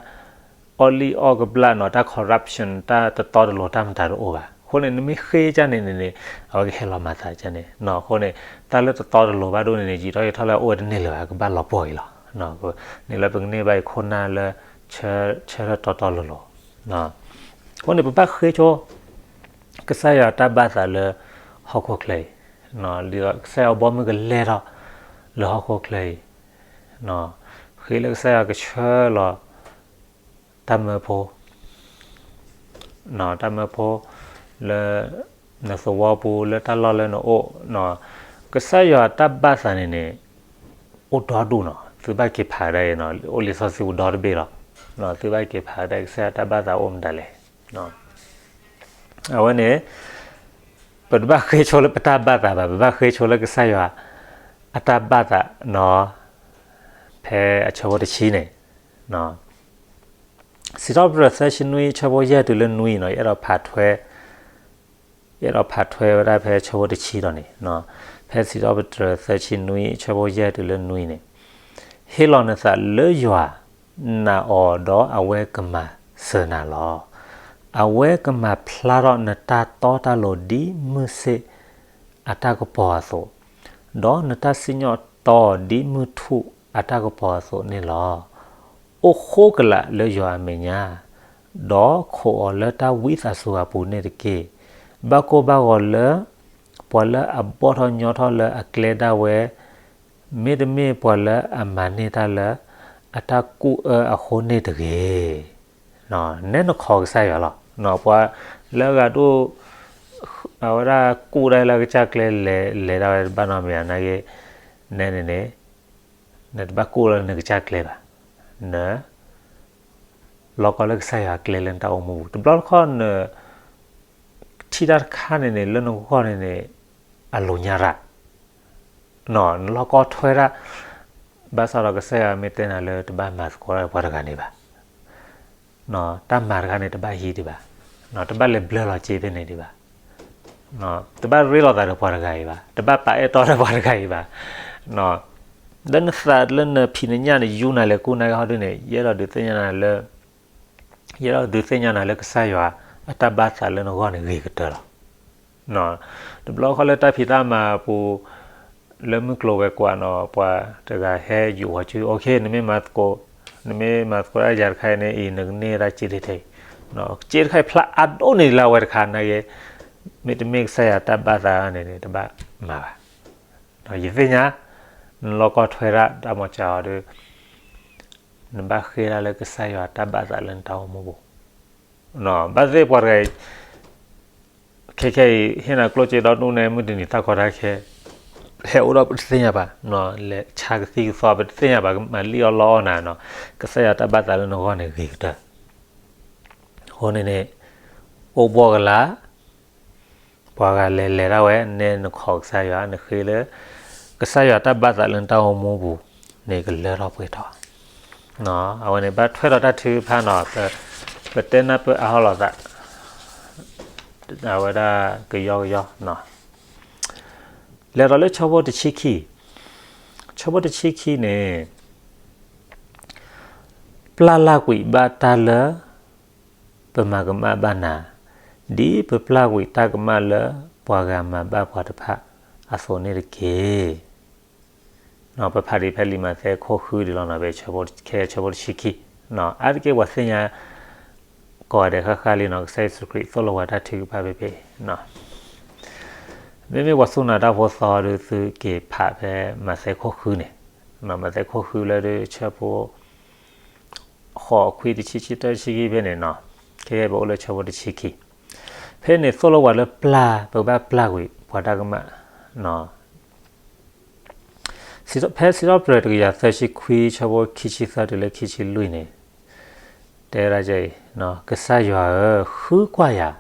အီၣ်လံၣ်အီၣ်ကဘျၣ်နီၤ တၢ် corruption တၢ်တတီတလိၤတၢ်မတၤတအိၣ်ဘၣ်, အဃိန့ၣ် နမ့ၢ်ဃ့ကန့ၣ်န့ၣ်န့ၣ် အဝဲကဟဲလီၤမၤသးကန့ၣ်, အဃိန့ၣ် တၢ်လၢတတီတလိၤဘၣ်ဒိၣ်န့ၣ်န့ၣ် ယံာ်ထီၣ်ယံာ်ထီၣ်လၢအအိၣ်ဝဲတန့ၢ်လၢၤဘၣ် ကဘၣ်လီၤပှီၢ်အံၤလီၤ, န့ၣ်လၢပကန့ၢ်ဘၣ်အံၤခိၣ်နၢ်လၢ ဆၢထၢၣ်တီတီလိၤလိၤ အဃိန့ၣ် ပဘၣ်ဃ့ဆိ ကစၢ်ယွၤတၢ်ဘၣ်သးလၢဟီၣ်ခိၣ်ချၢအံၤ, ဒ်သိးကစၢ်ယွၤဘီမုၢ်ကလဲၤထီၣ်လၢဟီၣ်ခိၣ်ချၢအံၤ, ဃ့လၢကစၢ်ယွၤကဆှၢလီၤ တၢ်မၢဖိ တၢ်မၢဖိ လၢနသဝီပူၤ လၢတၢ်လီၢ်လၢနအိၣ်, ကစၢ်ယွၤတၢ်ဘၣ်သးန့ၣ်န့ၣ် အိၣ်ဒီဒူၣ်နီၤ, သုဘၣ်က့ၤဖးဒၣ်အံၤနီၤ, အိၣ်လံာ်စီဆှံပူၤဒီတဘ့ၣ်လီၤ, သုဘၣ်က့ၤဖးဒၣ်ကစၢ်ယွၤတၢ်ဘၣ်သးအိၣ်မတၤလဲၣ်, အဝဲန့ၣ် ပတဘၣ်ဃ့ဆိလၢပတၢ်ဘၣ်သးဘၣ်, ပဘၣ်ဃ့ဆိလၢကစၢ်ယွၤအတၢ်ဘၣ်သးနီၤ, ဖဲအဆၢဖိတဆံန့ၣ် စံးထီၣ်ပတြၢၤသၢဆံနွံ ဆၢဖိယဲၢ်တုၤလၢနွံနီၤ, ယအဲၣ်ဒိးဖးထွဲ, ယအဲၣ်ဒိးဖးထွဲဝဲဒၣ်ဖဲဆၢဖိတဆံဒီးန့ၣ်, ဖဲစံးထီၣ်ပတြၢၤသၢဆံနွံ ဆၢဖိယဲၢ်တုၤလၢနွံန့ၣ်, ဟ့ၣ်လီၤနသးလၢယွၤ, နာ်အီၤဒီးအဝဲကမၤစၢၤနၤလီၤ. အဝဲကမၤဖျါထီၣ်နတၢ်တီတၢ်လိၤဒ်မုၢ်ဆ့ၣ်အတၢ်ကပီၤအသိး, ဒီးနတၢ်စံၣ်ညီၣ်တီဒ်မုၢ်ထူၣ်အတၢ်ကပီၤအသိးန့ၣ်လီၤ. အိၣ်ဃိကလာ်လၢယွၤအမဲာ်ညါ, ဒီးခိးအီၤလၢတၢ်ဝံသးစူၤအပူၤန့ၣ်တက့ၢ်. ဘၣ်ကိၢ်ဘၣ်ဂီၤလၢ ပှၤလၢအဘီၣ်ထီၣ်ညီထီၣ်လၢအကျဲဒၣ်ဝဲ, မ့တမ့ၢ်ပှၤလၢအမၤန့ၢ်တၢ်လၢအတၢ်ကူၣ်အၢအဃိန့ၣ်တဂ့ၤ. နဲနခိးကစၢ်ယွၤလီၤ. ပှၤလၢအဂၤဒိၣ် အဝဲဒၣ်ကူၣ်ဒၣ်လၢကစၢ်ကျဲ လဲၤဒၣ်ဝဲတဘၣ်နီတမံၤနာ်က့, နဲန့ၣ်န့ၣ် နတဘၣ်ကူၣ်လၢနကစၢ်ကျဲဘၣ်. န လီၤကီလၢကစၢ်ယွၤအကျဲလၢနတၢ်အိၣ်မူပူၤ, တဘျီတခီၣ်န ထံၣ်တၢ်တခါန့ၣ်န့ၣ် လၢနဂီၢ်န့ၣ်န့ၣ် အလိၤညါရၣ်, နလီၤကီထွဲရၣ်, ဘၣ်ဆၣ်ဒီးကစၢ်ယွၤမ့ၢ်တဲနၤလၢတဘၣ်မၤသကိးတၢ်ဒီးပှၤတဂၤန့ၣ်ဘၣ်, တၢ်မၤတခါန့ၣ် တဘၣ်ဟံးဒံးဘၣ်, တဘၣ်လဲၤဘျၢလီၤစ့ဖဲန့ၣ်ဒံးဘၣ်, တဘၣ်ရ့လိာ်သးဒီးပှၤတဂၤအံၤဘၣ်, တဘၣ်ပာ်အဲၣ်တီဒီးပှၤတဂၤအံၤဘၣ်, လၢနသးလၢနဖံးနညၣ်နယူနၤလဲၤကူၣ်နၤကဟီဒုန့ၣ် ယအဲၣ်ဒိးဒုးသ့ၣ်ညါနၤလၢ ယအဲၣ်ဒိးဒုးသ့ၣ်ညါနၤလၢကစၢ်ယွၤအတၢ်ဘၣ်သးလၢနဂီၢ်န့ၣ်ဂ့ၤကတၢၢ်လီၤ. တဘျီဃီလၢတၢ်ဖံးတၢ်မၤအပူၤ လၢမုၢ်ကျိၤဝဲၤကွာ်နီၤ ပှၤတဂၤဟဲယူာ်ဝဲစု OK နမ့ၢ်မၤသကိး, နမ့ၢ်မၤသကိးတၢ်ယၤတခါအံၤန့ၣ်အံၤ နကန့ၢ်ဒၣ်စ့တထံၣ်, စ့တခါအံၤဖျါအါဒိၣ်န့ၢ်လၢအဝဲတခါနာ်က့, မ့တမ့ၢ်ကစၢ်ယွၤတၢ်ဘၣ်သးန့ၣ်န့ၣ် တဘၣ်မၤဘၣ်. ယသ့ၣ်ညါ နလီၤကီထွဲဒၣ်တၢ်မၤစၢၤအီၤဒီး နဘၣ်ဃ့ဒၣ်လၢကစၢ်ယွၤတၢ်ဘၣ်သးလၢနတၢ်အိၣ်မူပူၤ, ဘၣ်သ့ၣ်ပှၤတဂၤအံၤ ခဲခဲအံၤ ဟ့ၣ်နၤကျိၣ်စ့ဒီဒူၣ်န့ၣ် မုၢ်တနံၤသၣ်ခီတၢ်ခဲ ဟဲအိၣ်ဒီးပတသ့ၣ်ညါဘၣ်, လဲၤဆါကသံၣ်ကသီပတသ့ၣ်ညါဘၣ် ကမၤလံၣ်အီၣ်လီအီၣ်နၤနီၤ, ကစၢ်ယွၤတၢ်ဘၣ်သးလၢနဂီၢ်န့ၣ်ဂ့ၤကတၢၢ်, အဃိန့ၣ်န့ၣ် အိၣ်ဘှီၣ်ကလာ် ပှၤဂၤလဲၤလဲၤဒၣ်ဝဲ နဲနခိးကစၢ်ယွၤ နဃ့လၢ ကစၢ်ယွၤတၢ်ဘၣ်သးလၢနတၢ်အိၣ်မူပူၤန့ၣ် ကလၢထီၣ်ပှဲၤထီၣ်. အဝဲန့ၣ်ဘၣ်ထွဲဒီးတၢ်ထုကဖၣ်နီၤ, ပတဲနၢ်ပၢၢ်အါထီၣ်လိာ်သး အဝဲဒၣ်ကယီကယီနီၤ. လဲၤဒီးလၢဆၢဖိတဆံခံ, ဆၢဖိတဆံခံန့ၣ် ပျၢ်လၢ်ကွံာ်ဘၣ်တၢ်လၢ ပမၤကမၣ်ဘၣ်နၤ, ဒ်ပပျၢ်ကွံာ်တၢ်ကမၣ်လၢပှၤဂၤမၤဘၣ်ပှၤတဖၣ်အသိးန့ၣ်တက့ၢ်. ပဖးဒံးဖဲလံာ်မးသဲခိၣ်ဃုဒံးလီၤနီၤ, ဖဲဆၢဖိတဆံခံ, ဆၢဖိတဆံခံ, အါတက့ၢ်ပှၤသ့ၣ်ညါ ကိးဂၤဒဲးဃၣ်ဃၣ်လံနီၤ, ကစၢ်ယ့ၣ်ၡူးခရံာ်သိၣ်လိဝဲတၢ်ထုကဖၣ်ဖဲဖဲအံၤ မ့မ့ၢ်ပှၤစူၢ်နာ်တၢ်ဖိသီဒီး သုက့ၤဖးဖဲမးသဲခိၣ်ဃုန့ၣ်, မးသဲခိၣ်ဃုလၢဒုးဆၢဖိ ဃိးခွံတဆံခံ တဆံခံဖဲန့ၣ်နီၤ, ခဲကဲပအိၣ်လၢဆၢဖိတဆံခံ, ဖဲန့ၣ်သိၣ်လိဝဲလၢပျၢ် ပကဘၣ်ပျၢ်ကွံာ်ပှၤတၢ်ကမၣ် ဖဲစံးထီၣ်ပတြၢၤတကယၤသၢဆံခွံ ဆၢဖိခံဆံသၢတုၤလၢခံဆံလွံၢ်န့ၣ်, တဲဝဲဒၣ်အံၤ, ကစၢ်ယွၤဧၢ, ဃုကွၢ်ယၤ,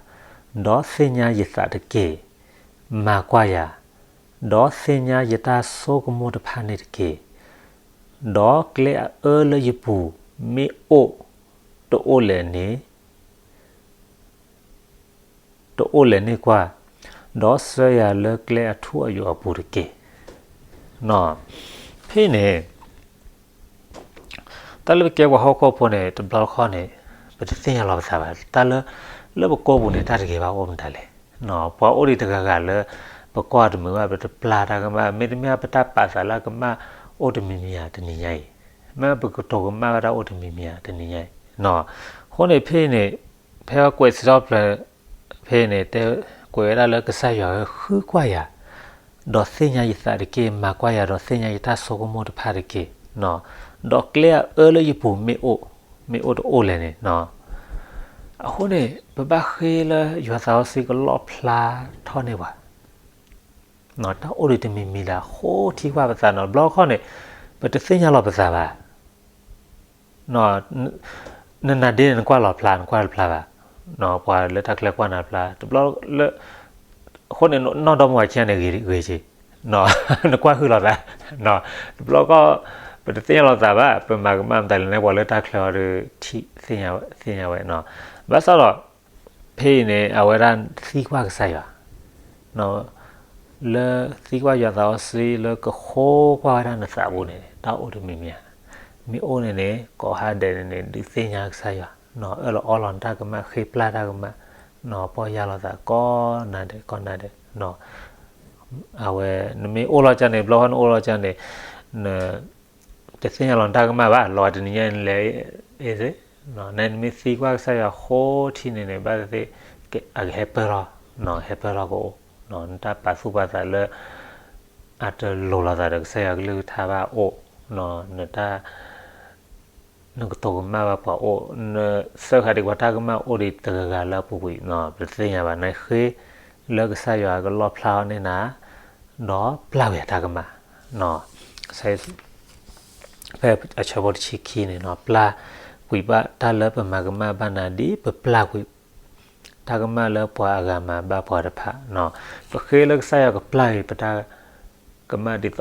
ဒီးသ့ၣ်ညါယသးတက့ၢ်. မၤကွၢ်ယၤ, ဒီးသ့ၣ်ညါယတၢ်ဆိကမိၣ်တဖၣ်န့ၣ်တက့ၢ်. ဒီးကျဲအအၢလၢယပူၤ မ့ၢ်အိၣ်တအိၣ်လဲၣ်န့ၣ် တအိၣ်လဲၣ်န့ၢ်ကွၢ်, ဒီးဆှၢယၤလၢကျဲအထူအယိာ်အပူၤတက့ၢ်. ဖဲန့ၣ် တၢ်လၢပကဲပှၤဟီၣ်ခိၣ်ဖိန့ၣ် တဘျီတခီၣ်န့ၣ် ပတသ့ၣ်ညါလီၤပသးဘၣ် တၢ်လၢ လၢပကိာ်ပူၤန့ၣ် တၢ်တဂ့ၤဘၣ်အိၣ်မတၤလဲၣ်. ပှၤအိၣ်ဒံးတဂၤဂၤလၢ ပကွၢ်တမုာ်ဘၣ် ပတပျၢ်တၢ်ကမၣ် မ့တမ့ၢ်ပတၢ်ပာ်သးလၢအကမၣ်အိၣ်တမံၤမံၤဧါတနံၤညါအံၤ, မ့ၢ်ပကတိၤကမၣ်ဝဲဒၣ်အိၣ်တမံၤမံၤဧါတနံၤညါအံၤ. အဃိန့ၣ်ဖဲန့ၣ် ဖဲကွဲးစံးထီၣ်ပတြၢၤ ဖဲန့ၣ် တဲ ကွဲးဝဲဒၣ်လၢကစၢ်ယွၤဧၢ ဃုကွၢ်ယၤ ဒီးသ့ၣ်ညါယသးတက့ၢ်. မၤကွၢ်ယၤဒီးသ့ၣ်ညါယတၢ်ဆိကမိၣ်တဖၣ်တက့ၢ်. ဒီးကျဲအအၢလၢယပူၤမ့ၢ်အိၣ် မ့ၢ်အိၣ်တအိၣ်လဲၣ်န့ၣ်, အဃိန့ၣ် ပဘၣ်ဃ့လၢယွၤသးစီဆှံကလီၣ်ဖျါထီၣ်န့ၢ်ပှၤ တၢ်အိၣ်ဒံးတမံၤမံၤဒၣ် ဃိထံကွၢ်ပသးနီၤ. တဘျီတခီၣ်န့ၣ် ပတသ့ၣ်ညါလီၤပသးဘၣ်. နနၤဒ့န့ၣ် နကွၢ်လီၤဖျါ နကွၢ်တဖျါဘၣ်. ပှၤလၢတၢ်ချၢကွၢ်နၤဖျါ တဘျီလၢ အဃိန့ၣ် နီၢ်ဒီမါဝၤခံဂၤန့ၣ်ဂ့ၤဂ့ၤက့ၤ နကွၢ်ဟုၣ်လီၤသး. တဘျီခီၣ် ပတသ့ၣ်ညါလီၤသးဘၣ် ပမၤကမၣ်မတၤလဲၣ်န့ၣ် ပှၤလၢတၢ်ချၢအီၤဒီး ထံၣ်သ့ၣ်ညါဝဲ. ဘၣ်ဆၣ်ဒီး ဖဲအံၤန့ၣ် အဝဲဒၣ်သံကွၢ်ကစၢ်ယွၤ လၢသံကွၢ်ယွၤသးစီဆှံ လၢကဃိကွၢ်ဝဲဒၣ်နသးပူၤန့ၣ် တၢ်အိၣ်တမံၤမံၤဧါ. မ့ၢ်အိၣ်န့ၣ်န့ၣ် ကိးဟါဒဲးန့ၣ်န့ၣ် ဒုးသ့ၣ်ညါကစၢ်ယွၤ အၢၣ်လီၤအီလီၤနတၢ်ကမၣ် ဃ့ပျၢ်တၢ်ကမၣ် ပီၢ်ယၢ်လီၤသးကိးနၤဒဲးကိးနၤဒဲး. အဝဲ နမ့ၢ်အိၣ်လီၤကၢ်န့ၣ် ဘျီဃီနအိၣ်လီၤကၢ်န့ၣ် န တသ့ၣ်ညါလီၤနတၢ်ကမၣ်ဘၣ် လီၤဂာ်တနံၤညါအံၤလဲၣ် အ့ၣ်သ့ၣ် နမ့ၢ်သံကွၢ်ကစၢ်ယွၤဃိထံန့ၣ်န့ၣ် ဘၣ်သ့ၣ်သ့ၣ် အကဟဲပၢၢ်ထီၣ် ဟဲပၢၢ်ထီၣ်ကအိၣ် နတၢ်ပာ်သူၣ်ပာ်သးလၢ အတလိၤလိာ်သးဒီးကစၢ်ယွၤကလုၢ်ကထါဘၣ်အိၣ် နတၢ် နကတိၤကမၣ်ဘၣ်ပှၤအိၣ် နစၢဃာ်ဒံးပှၤတၢ်ကမၣ်အိၣ်ဒံးတဂၤဂၤလၢအပူၤကွံာ် ပတသ့ၣ်ညါဘၣ် နဃ့လၢကစၢ်ယွၤကလီၣ်ဖျါထီၣ်န့ၢ်နၤ ဒီးပျၢ်ကွံာ်တၢ်ကမၣ် ကစၢ်ယ့ၣ်ၡူး ဖဲအဆၢဖိတဆံခံန့ၣ် ပျၢ်ကွံာ်ဘၣ်တၢ်လၢပမၤကမၣ်ဘၣ်နၤ ဒ်ပပျၢ်ကွံာ် တၢ်ကမၣ်လၢပှၤအဂၤမၤဘၣ်ပှၤတဖၣ် ပဃ့လၢကစၢ်ယွၤကပျၢ်ကွံာ်ပတၢ်ကမၣ်ဒ်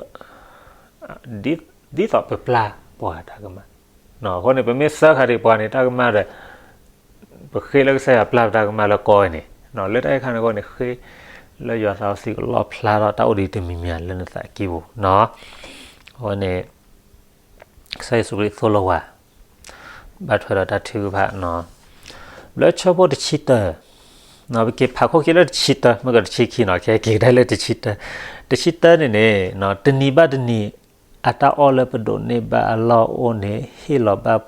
သိး ဒ်သိးပပျၢ်ပှၤတၢ်ကမၣ် အဃိန့ၣ် ပမ့ၢ်စၢဃာ်ဒံးပှၤန့ၣ် တၢ်ကမၣ်ဒီး ပဃ့လၢကစၢ်ယွၤပျၢ်ပတၢ်ကမၣ်လၢကီဝဲန့ၣ် လၢတၢ်အံၤခါန့ၣ်အဃိန့ၣ် ဃ့လၢယွၤသးစီဆှံကလီၣ်ဖျါထီၣ်တၢ်အိၣ်ဒံးတမံၤမံၤလၢနသးကံၢ်ပူၤ အဝဲန့ၣ် ကစၢ်ယ့ၣ်ၡူးခရံာ်သိၣ်လိဝဲ ဘၣ်ထွဲဒီးတၢ်ထုကဖၣ် လၢဆၢဖိတဆံတၢ ပက့ၤဖးခိၣ်ခံလၢတဆံတၢ မ့ၢ်ကတဆံခံနီၤ ခဲက့ၤကဒါလၢတဆံတၢ တဆံတၢန့ၣ်န့ၣ် တနံၤဘၣ်တနံၤ အတၢ်အီၣ်လၢပဒိးန့ၢ်ဘၣ်အလီၢ်အိၣ်န့ၣ် ဟ့ၣ်လီၤဘၣ်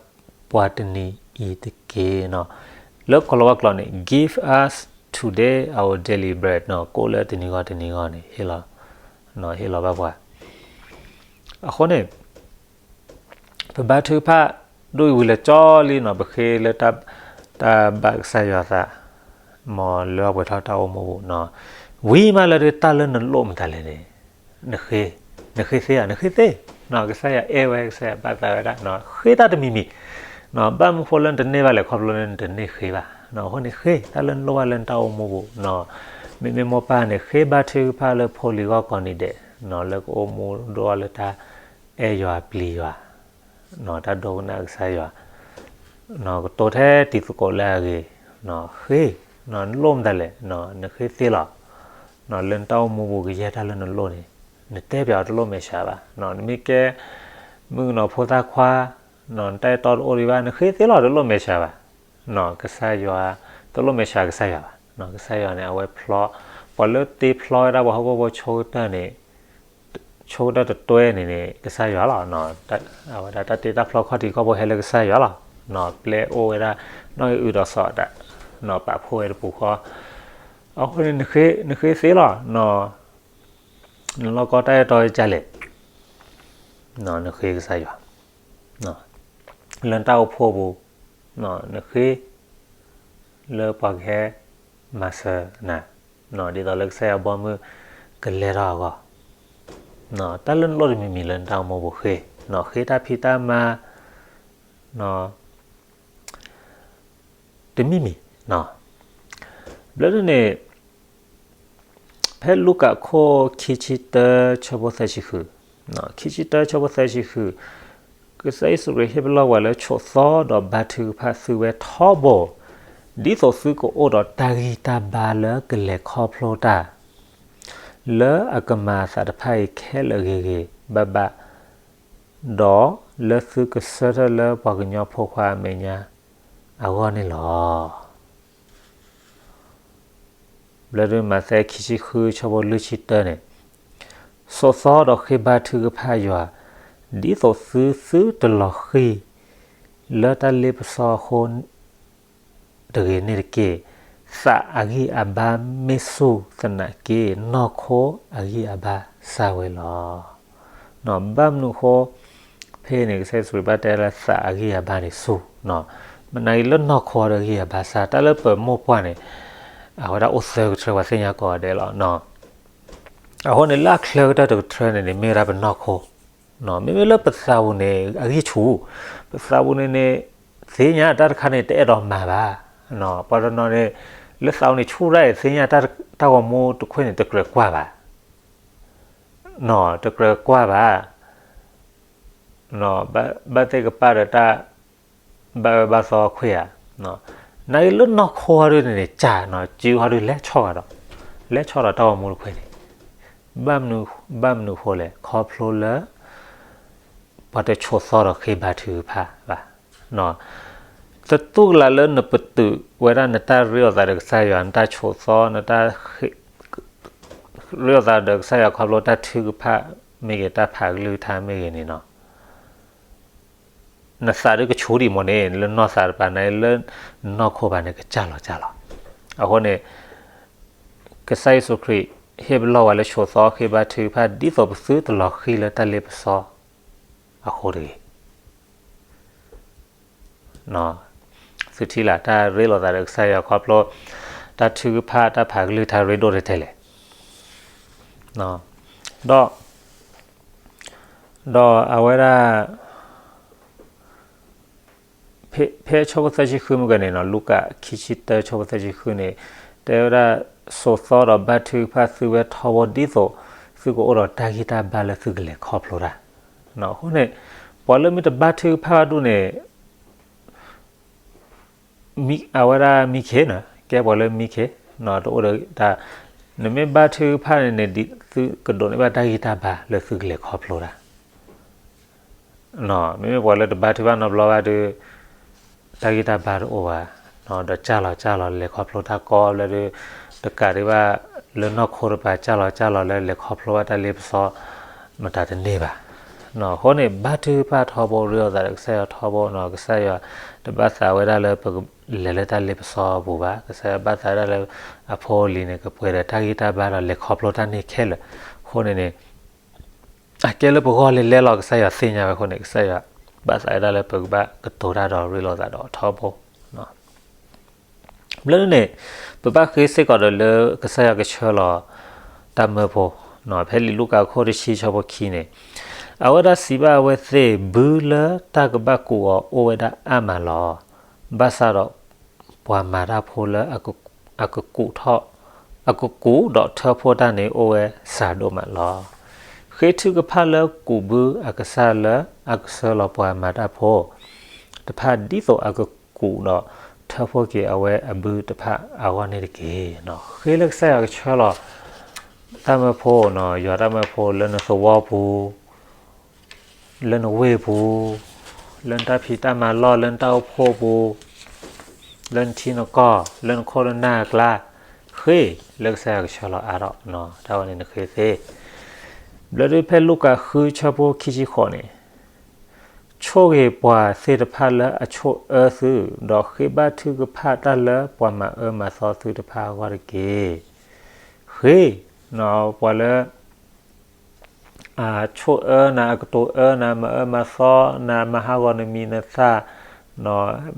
ပှၤတနံၤအံၤတက့ၢ်. လၢကီၢ်လီၤဝါကျိာ်န့ၣ် Give us today our daily bread ကိးလၢတနံၤဂီၢ်တနံၤဂီၢ်န့ၣ် ဟ့ၣ်လီၤ ဟ့ၣ်လီၤဘၣ်ပှၤ အဃိန့ၣ် ပဘါထုကဖၣ်ဒိၣ်အံၤဝံၤလၢာ်ကၠီလံနီၤ ပဃ့လၢတၢ်ဘၣ်ကစၢ်ယွၤသး မ်လၢအပှဲၤထီၣ်တၢ်အိၣ်မူပူၤနီၤ ဝံၤမးလၢတၢ်လၢနလိၣ်မတၤလဲၣ်န့ၣ် နဃ့ နဃ့သ့ဧါ နဃ့သ့ ကစၢ်ယွၤအဲၣ်ဝဲ ကစၢ်ယွၤဘၣ်သးဝဲဒၣ် ဃ့တၢ်တမံၤမံၤ ဘၣ်မနုၤဃိလၢနတန့ၢ်ဘၣ်လဲၣ် ခီဖျိလၢနတန့ၢ်ဃ့ဘၣ် အဃိန့ၣ်ဃ့ တၢ်လၢနလိၣ်ဘၣ်လၢနတၢ်အိၣ်မူပူၤနီၤ မ့မ့ၢ်မိၢ်ပၢ်န့ၣ် ဃ့ဘါထုကဖၣ်လၢဖိလံၤဂီၢ်ကိးနံၤဒဲး, လၢကအိၣ်မူဒိၣ်လၢတၢ်အဲၣ်ယွၤပျံၤယွၤ, တၢ်ဒိကနၣ်ကစၢ်ယွၤ, ကတိၤထဲတံၤသကိးလၢအဂ့ၤ, ဃ့, နလိၣ်မတၤလဲၣ်, နဃ့သ့လီၤ, လၢနတၢ်အိၣ်မူပူၤကယဲၢ်တၢ်လၢနလိၣ်န့ၣ်, နတဲပၠးအီၤတလိၣ်မဲာ်ဆှးဘၣ်, နမ့ၢ်ကဲ မုၣ်ကနီၤဖိသၣ်ခွါ, နတၢ်အဲၣ်တီတအိၣ်ဒံးဘၣ် နဃ့သ့လီၤတလိၣ်မဲာ်ဆှးဘၣ်, ကစၢ်ယွၤ, တလိၣ်မဲာ်ဆှးကစၢ်ယွၤဘၣ်, ကစၢ်ယွၤန့ၣ် အဝဲဖျီ, ပှၤလၢတ့ဖျီဝဲဒၣ်ပှၤဟီၣ်ခိၣ်ဖိဆိကတၢၢ်န့ၣ်, ဆိကတၢၢ်တတွဲန့ၣ်န့ၣ် ကစၢ်ယွၤလီၤ, အဝဲဒၣ်တၢ်တ့တၢ်ဖျီခီၣ်ထံးခီၣ်ဘိဟဲလၢကစၢ်ယွၤလီၤ, ပျဲအိၣ်ဝဲဒၣ် နီၣ်ဂံၢ်အုဒီးစီၤအၤဒၣ်, ပာ်ဖှိၣ်ဝဲတပူၤဃီ, အဃိန့ၣ် နဃ့သ့လီၤ, နလီၢ်ကီတၢ်အဲၣ်တီကလဲၣ်, နဃ့ကစၢ်ယွၤ, လၢနတၢ်အိၣ်ဖှိၣ်ပူၤ, နဃ့, လၢပှၤကဟဲ မၤစၢၤနၤ, ဒ်သိးလၢကစၢ်ယွၤဘီမုၢ်ကလဲၤထီၣ်အဂီၢ်, တၢ်လၢနလိၣ်တမံၤမံၤလၢနတၢ်အိၣ်မူပူၤဃ့, ဃ့တၢ်ဖံးတၢ်မၤ တမံၤမံၤ, ဘျီဒ်န့ၣ်, ဖဲလူၤကၣ်ခိၣ်ခံဆံတၢဆၢဖိသၢဆံဃု, ခံဆံတၢဆၢဖိသၢဆံဃု, ကစၢ်ယ့ၣ်ၡူးခရံာ်ဟ့ၣ်ပလီၢ်ဝဲလၢဆိးသီဒီးဘါထုကဖၣ်သုဝဲထီဘိ, ဒ်သိးသုကအိၣ်ဒီးတၢ်ဂံၢ်တၢ်ဘါလၢကလဲၤခီဖျိတၢ် လၢအကမၤအသးတဖၣ်အံၤခဲလၢာ်ဂ့ၤဂ့ၤဘၣ်ဘၣ်, ဒီးလၢသုကဆၢထၢၣ်လၢပှၤကညီဖိခွါအမဲာ်ညါအဂီၢ်န့ၣ်လီၤ. ဘျီဒ်မးသဲခံဆံဃုဆၢဖိလွံၢ်ဆံတၢန့ၣ်, ဆိးသီဒီးဃ့ဘါထုကဖၣ်ယွၤ, ဒ်သိးသုသုတလီၤဃံၤ လၢတၢ်လ့ပစီအဃိ တဂ့ၤန့ၣ်တက့ၢ်. သးအဂံၢ်အဘါမ့ၢ်ဆူၣ်သနာ်က့, နီၢ်ခိအဂံၢ်အဘါစၢ်ဝဲလီၤ. ဘၣ်မနုၤအဃိ, ဖဲန့ၣ် ကစၢ်ယ့ၣ်ၡူးခရံာ်ဘၣ်တဲလၢသးအဂံၢ်အဘါန့ၣ်ဆူၣ်, မနုၤဂ့ၤလၢနီၢ်ခိအဂံၢ်အဘါစၢ်, တၢ်လၢပမိၢ်ပှၢ်န့ၣ်, အဝဲဒၣ်အိၣ်သၢကထြၢ ပှၤသ့ၣ်ညါကိးဂၤဒဲးလီၤ. အဃိန့ၣ် လၢအချၢကတၢၢ်တကထြၢန့ၣ်န့ၣ် မ့ၢ်ဝဲဒၣ်ပနီၢ်ခိ, မ့မ့ၢ်လၢပသးပူၤန့ၣ် အဂံၢ်ဆူၣ်, ပသးပူၤန့ၣ်န့ၣ် သ့ၣ်ညါတၢ်တခါန့ၣ် တအဲၣ်ဒိးမၤဘၣ်. ပှၤတနီၤန့ၣ် လၢသးပူၤန့ၣ်ဆူၣ်ဒၣ်အံၤ သ့ၣ်ညါတၢ်ဂီၤမူတခွ့ၣ်န့ၣ် တကြၢးကွၢ်ဘၣ်, တကြၢးကွၢ်ဘၣ်, ဘၣ်သ့ၣ်ကပာ်ဒီးတၢ် ဘၣ်အၢဘၣ်သီခွ့ၣ်ဧါ. နဂ့ၤလၢနီၢ်ခိဟီဒုန့ၣ်န့ၣ် ကၢ်, စုဟီဒုလဲၤဆီၣ်ဃာ်ဒီး, လဲၤဆီၣ်ဒီးတၢ်ဂီၤမူတခွ့ၣ်န့ၣ်, ဘၣ်မနုၤဃိလဲၣ်, ခီဖျိလၢ ပှၤတဆိးသီဒီးဃ့ဘါထုကဖၣ်ဘၣ်. တတူၢ်ကလာ်လၢနပတုာ်ဝဲဒၣ်နတၢ်ရ့လိာ်သးဒီးကစၢ်ယွၤ, နတၢ်ဆိးသီ, နတၢ်ရ့လိာ်သးဒီးကစၢ်ယွၤခီဖျိတၢ်ထုကဖၣ်မ့ၢ်ဂ့ၤ, တၢ်ဖးကလုၢ်ကထါမ့ၢ်ဂ့ၤန့ၣ်နီၤ, နသးဒုကဆူၣ်ဒံးမ့ၢ်န့ၣ်, လၢနီၢ်သးတပၤန့ၣ်, လၢနီၢ်ခိဘၣ်န့ၣ် ကစၢ်လီၤစၢ်လီၤ. အဃိန့ၣ် ကစၢ်ယ့ၣ်ၡူးခရံာ် ဟ့ၣ်ပလီၢ်ဝဲလၢဆိးသီဃ့ဘါထုကဖၣ် ဒ်သိးပသုတလီၤဃံၤလၢတၢ်လ့ပစီအဃိတဂ့ၤ. သုထံၣ်လၢ် တၢ်ရ့လိာ်သးဒီးကစၢ်ယွၤခီဖျိ တၢ်ထုကဖၣ် တၢ်ဖးကလုၢ်ကထါရ့ဒိၣ်ထဲလဲၣ်. ဒီး ဒီးအဝဲဒၣ် ဖဲဆၢဖိသၢဆံဃုမ့ၢ်ဂ့ၤန့ၣ်နီၤ, လူၤကၣ်ခံဆံတၢ ဆၢဖိသၢဆံဃုန့ၣ် တဲဝဲဒၣ် ဆိးသီဒီးဘါထုကဖၣ်သုဝဲထီဘိ ဒ်သိး သုကအိၣ်ဒီးတၢ်ဂံၢ်တၢ်ဘါလၢသုကလဲၤခီဖျိတၢ်. အဃိန့ၣ် ပှၤလၢမ့ၢ်တဘါထုကဖၣ်ဘၣ်ဒူၣ်န့ၣ် အဝဲဒၣ်မံခ့နီၤ, ကဲပှၤလၢမံခ့, တအိၣ်ဒီးတၢ်, နမ့ၢ်ဘါထုကဖၣ်န့ၣ်န့ၣ် ဒ်သုကဒိးန့ၢ်ဘၣ်တၢ်ဂံၢ်တၢ်ဘါလၢသုကလဲၤခီဖျိတၢ်. မ့မ့ၢ်ပှၤလၢတဘါထုကဖၣ်နီတဘျီဘၣ်ဒီး တၢ်ဂံၢ်တၢ်ဘါတအိၣ်ဘၣ်, ဒီးကၢ်လီၤကၢ်လီၤလဲၤခီဖျိတၢ်ကီဘျီဒီး တကးဒံးဘၣ်လၢနီၢ်ခိတပၤ ကၢ်လီၤကၢ်လီၤလၢလဲၤခီဖျိဘၣ်တၢ်လ့ပစီ မတၤတန့ၢ်ဘၣ်. အဃိန့ၣ် ဘါထုကဖၣ်ထီဘိ ရ့လိာ်သးဒီးကစၢ်ယွၤထီဘိ, ကစၢ်ယွၤတဘၣ်သးဝဲဒၣ်လၢပကလဲၤလၢတၢ်လ့ပစီအပူၤဘၣ်. ကစၢ်ယွၤဘၣ်သးဝဲဒၣ်လၢအဖိအလံၤန့ၣ် ကပှဲၤဒီးတၢ်ဂံၢ်တၢ်ဘါဒီးလဲၤခီဖျိတၢ်န့ၢ်ခဲလၢာ်. အဃိန့ၣ်န့ၣ် အကဲလၢပဂီၢ်လဲၤလဲၣ်လီၤ ကစၢ်ယွၤသ့ၣ်ညါဝဲအဃိန့ၣ် ကစၢ်ယွၤဘၣ်သးဝဲဒၣ်လၢပကဘၣ်ကတိၤတၢ်ဒီးရ့လိာ်သးဒီးထီဘိ ဘျီန့ၣ် ပဘၣ်ဃ့စ့ၢ်ကီးဒီးလၢကစၢ်ယွၤကဆှၢလီၤတၢ်မၢဖိ, ဖဲလံာ်လူၤကၣ်ခိၣ်တဆံဆၢဖိခံန့ၣ်, အဝဲဒၣ်စံးဘၣ်အဝဲသ့ၣ်, ဘုလၢတၢ်ကဘၣ်ကူးအီၤအိၣ်ဝဲဒၣ်အါမးလီၤ. ဘၣ်ဆၣ်ဒီးပှၤမၤတၢ်ဖိလၢအကကူးထီၣ် အကကူးဒီးထၢဖှိၣ်တၢ်န့ၣ်အိၣ်ဝဲစှၤဒိၣ်မးလီၤ. ဃ့ထုကဖၣ်လၢကူးဘုအကစၢ်လၢအကဆှၢလီၤပှၤမၤတၢ်ဖိ တဖၣ်ဒ်သိးအကကူးဒီးထၢဖှိၣ်က့ၤအဝဲအဘုတဖၣ်အဂီၢ်န့ၣ်တက့ၢ်. ဃ့လၢကစၢ်ယွၤကဆှၢလီၤ တၢ်မၢဖိ, ယွၤတၢ်မၢဖိလၢနသဝီပူၤ, လၢနဝ့ၢ်ပူၤ, လၢနတၢ်ဖံးတၢ်မၤလီၢ်, လၢနတၢ်အိၣ်ဖှိၣ်ပူၤ, လၢနထံနကီၢ်, လၢနခိၣ်လၢနၢ်အကျါ, ဃ့လၢကစၢ်ယွၤကဆှၢလီၤအါထီၣ်, တၢ်ဝဲန့ၣ်နဃ့သ့. ဘျၢဒုဖဲလူၤကၣ်ဃုဆၢဖိခံဆံဃိးန့ၣ်, ဆိၣ်ဂ့ၤပှၤသ့ၣ်တဖၣ်လၢအဆိၣ်အၢသု, ဒီးဃ့ဘါထုကဖၣ်တၢ်လၢပှၤမၤအၢမၤသီသုတဖၣ်အဂီၢ်တက့ၢ်. ဃ့, ပှၤလၢ အဆိၣ်အၢနၤ, အကတိၤအၢနၤ, မၤအၢမၤသီနၤ, မၤဟးဂီၤနမံၤနသၣ်,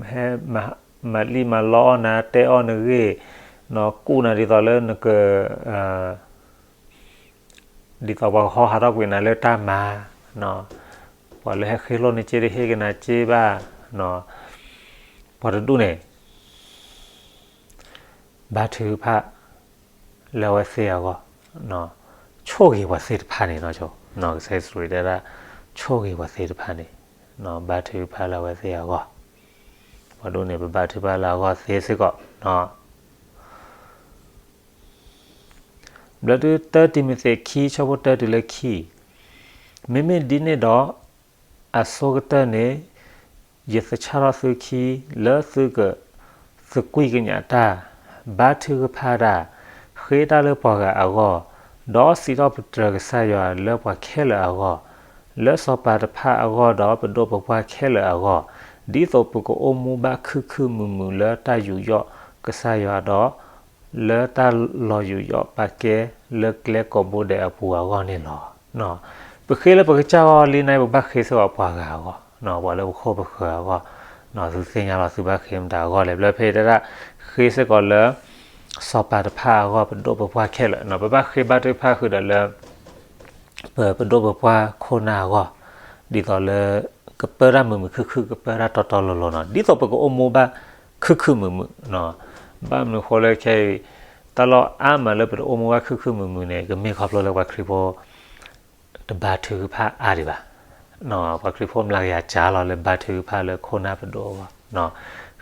ဟဲမၤလံၣ်မၤလီအီၣ်နၤ, တဲအီၣ်နဂ့ၢ်, ကူးနၤဒ်သိးလၢနက ဒ်သိးပှၤကဟီဟးထီၣ်ကွံာ်နၤလၢတၢ်မၤ, ပှၤလၢဟဲဃ့လိၢ်နစ့တဟ့ၣ်က့ၤနၤစ့ဘၣ်, ပှၤတဒူၣ်န့ၣ် ဘါထုကဖၣ်လၢအဝဲသ့ၣ်အဂီၢ်, ဆိၣ်ဂ့ၤပှၤသ့ၣ်တဖၣ်န့ၣ်, ကစၢ်ယ့ၣ်ၡူးခရံာ်တဲဒၣ် ဆိၣ်ဂ့ၤပှၤသ့ၣ်တဖၣ်န့ၣ်, ဘါထုကဖၣ်လၢအဝဲသ့ၣ်အဂီၢ်, ပှၤဒူၣ်န့ၣ် ပဘါထုကဖၣ်လၢအဂီၢ်သ့စ့ၢ်ကီး. ဘျၢဒုတၢတံၤမသ့းခံဆၢဖိတၢတုၤလၢခံ, မ့မ့ၢ်ဒ်န့ၣ်ဒီး အဆိကတၢၢ်န့ၣ် ယသဆၣ်ထီၣ်သုခံ လၢသုကသကွံာ်ကညးတၢ်, ဘါထုကဖၣ်တၢ်, ဃ့တၢ်လၢပှၤဂၤအဂီၢ်, ဒီးစံးထီၣ်ပတြၢၤကစၢ်ယွၤလၢပှၤခဲလၢာ်အဂီၢ်, လၢစီၤပၤတဖၣ်အဂီၢ်ဒီးပဒိၣ်ပပှၢ်ခဲလၢာ်အဂီၢ်, ဒ်သိးပကအိၣ်မူဘၣ်ခုခုမုာ်မုာ်လၢတၢ်ယူးယီၣ်ကစၢ်ယွၤဒီး လၢတၢ်လီၤယူးယီၣ်ပာ်ကဲလၢကျဲကိးဘိဒဲးအပူၤအဂီၢ်န့ၣ်လီၤ. ပဃ့လၢပကစၢ်အဂီၢ်လံန့ၣ် ပဘၣ်ဃ့စ့ၢ်ကီးပှၤဂၤအဂီၢ်, ပှၤလၢပခိၣ်ပဃၢၤအဂီၢ်, သုသ့ၣ်ညါလီၤသုဘၣ်ဃ့မတၤအဂီၢ်လဲၣ်. ဘျၢဖဲတဲဒၣ် ဃ့စ့ၢ်ကီးလၢ စီၤပၤတဖၣ်အဂီၢ် ပဒိၣ်ပပှၢ်ခဲလၢာ်, ပဘၣ်ဃ့ဘါထုကဖၣ်ဃုာ်ဒီးလၢ ပ ပဒိၣ်ပပှၢ်ခိၣ်နၢ်အဂီၢ်, ဒ်သိးလၢ ကပၢတၢ်မုာ်မုာ်ခုၣ်ခုၣ် ကပၢတၢ်တီတီလိၤလိၤနီၤ, ဒ်သိးပကအိၣ်မူဘၣ်ခုၣ်ခုၣ်မုာ်မုာ်, ဘၣ်မနုၤဃိလၢခဲအံၤ တၢ်လီၢ်အါမးလၢပတအိၣ်မူဘၣ်ခုၣ်ခုၣ်မုာ်မုာ်န့ၣ် ကမ့ၢ်ခီဖျိလၢပှၤခရံာ်ဖိ တဘါထုကဖၣ်အါဒံးဘၣ်. ပှၤခရံာ်ဖိမျးကယၤကၢ်လီၤလၢဘါထုကဖၣ်လၢခိၣ်နၢ်ပဒိၣ်အဂီၢ်,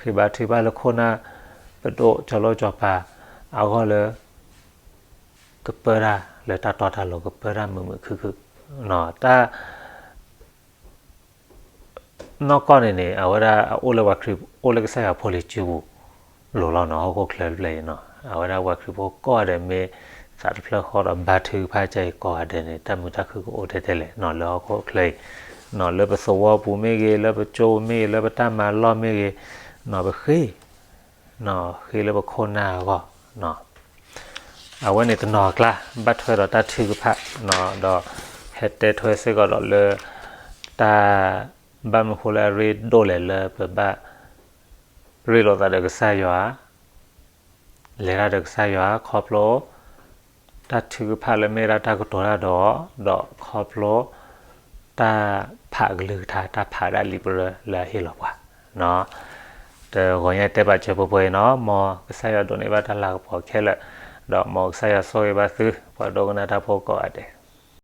ဃ့ဘါထုကဖၣ်လၢခိၣ်နၢ်ပဒိၣ် စီၤလိၣ်စီၤပၤအဂီၢ်လၢ ကပၢတၢ်လၢတၢ်တီတၢ်လိၤ ကပၢတၢ်မုာ်မုာ်ခုၣ်ခုၣ်, တၢ် နီၢ်ကီၢ်န့ၣ်န့ၣ် အဝဲဒၣ်အအိၣ်လၢပှၤခရံာ် အိၣ်လၢကစၢ်ယွၤဖိလံၤစုပူၤ လိၤလီၤနီၤ, ဟီၣ်ခိၣ်ချၢတဖျၢၣ်အံၤနီၤ, အဝဲဒၣ်ပှၤခရံာ်ဖိကိးဂၤဒဲးမ့ၢ် သးတဖျၢၣ်ဃီဒီးဘါထုကဖၣ်ကအံၤကိးဂၤဒဲးန့ၣ် တၢ်မုာ်တၢ်ခုၣ်ကအိၣ်ထဲထဲလဲၣ်နီၤ, လၢဟီၣ်ခိၣ်ချၢအံၤ, လၢပသဝီပူၤမ့ၢ်ဂ့ၤ, လၢပကၠိပူၤမ့ၢ်ဂ့ၤ, လၢပတၢ်မၤလီၢ်မ့ၢ်ဂ့ၤ, နီၤပဃ့ ဃ့လၢပခိၣ်နၢ်အဂီၢ်, အဝဲန့ၣ်တနီၤအကျါ ဘၣ်ထွဲဒီးတၢ်ထုကဖၣ်, ဒီးဟဲတဲထွဲစ့ၢ်ကီးဒီးလၢ တၢ် ဘၣ်မနုၤဃိလၢအရ့ဒိၣ်လဲၣ်လၢပဘၣ် ရ့လိာ်သးဒီးကစၢ်ယွၤ, လဲၤတၢ်ဒီးကစၢ်ယွၤ ခီဖျိ တၢ်ထုကဖၣ်လၢမ့ၢ်ဒၣ်တၢ်ကတိၤတၢ်ဒီး, ဒီးခီဖျိ တၢ်ဖးကလုၢ်ကထါ တၢ်ဖးဒၣ်လံာ်ပရၢလၢအဟ့ၣ်လီၤပှၤ တဂီၤညါတဲပာ်စၢၤပှဲၤပှဲၤအံၤနီၤ, မ်ကစၢ်ယွၤဒိးန့ၢ်ဘၣ်တၢ်လၤကပီၤခဲလၢာ်, ဒီးမ်ကစၢ်ယွၤဆိၣ်ဂ့ၤဘၣ်သု ပှၤဒိကနၣ်တၢ်ဖိကိးဂၤဒဲး.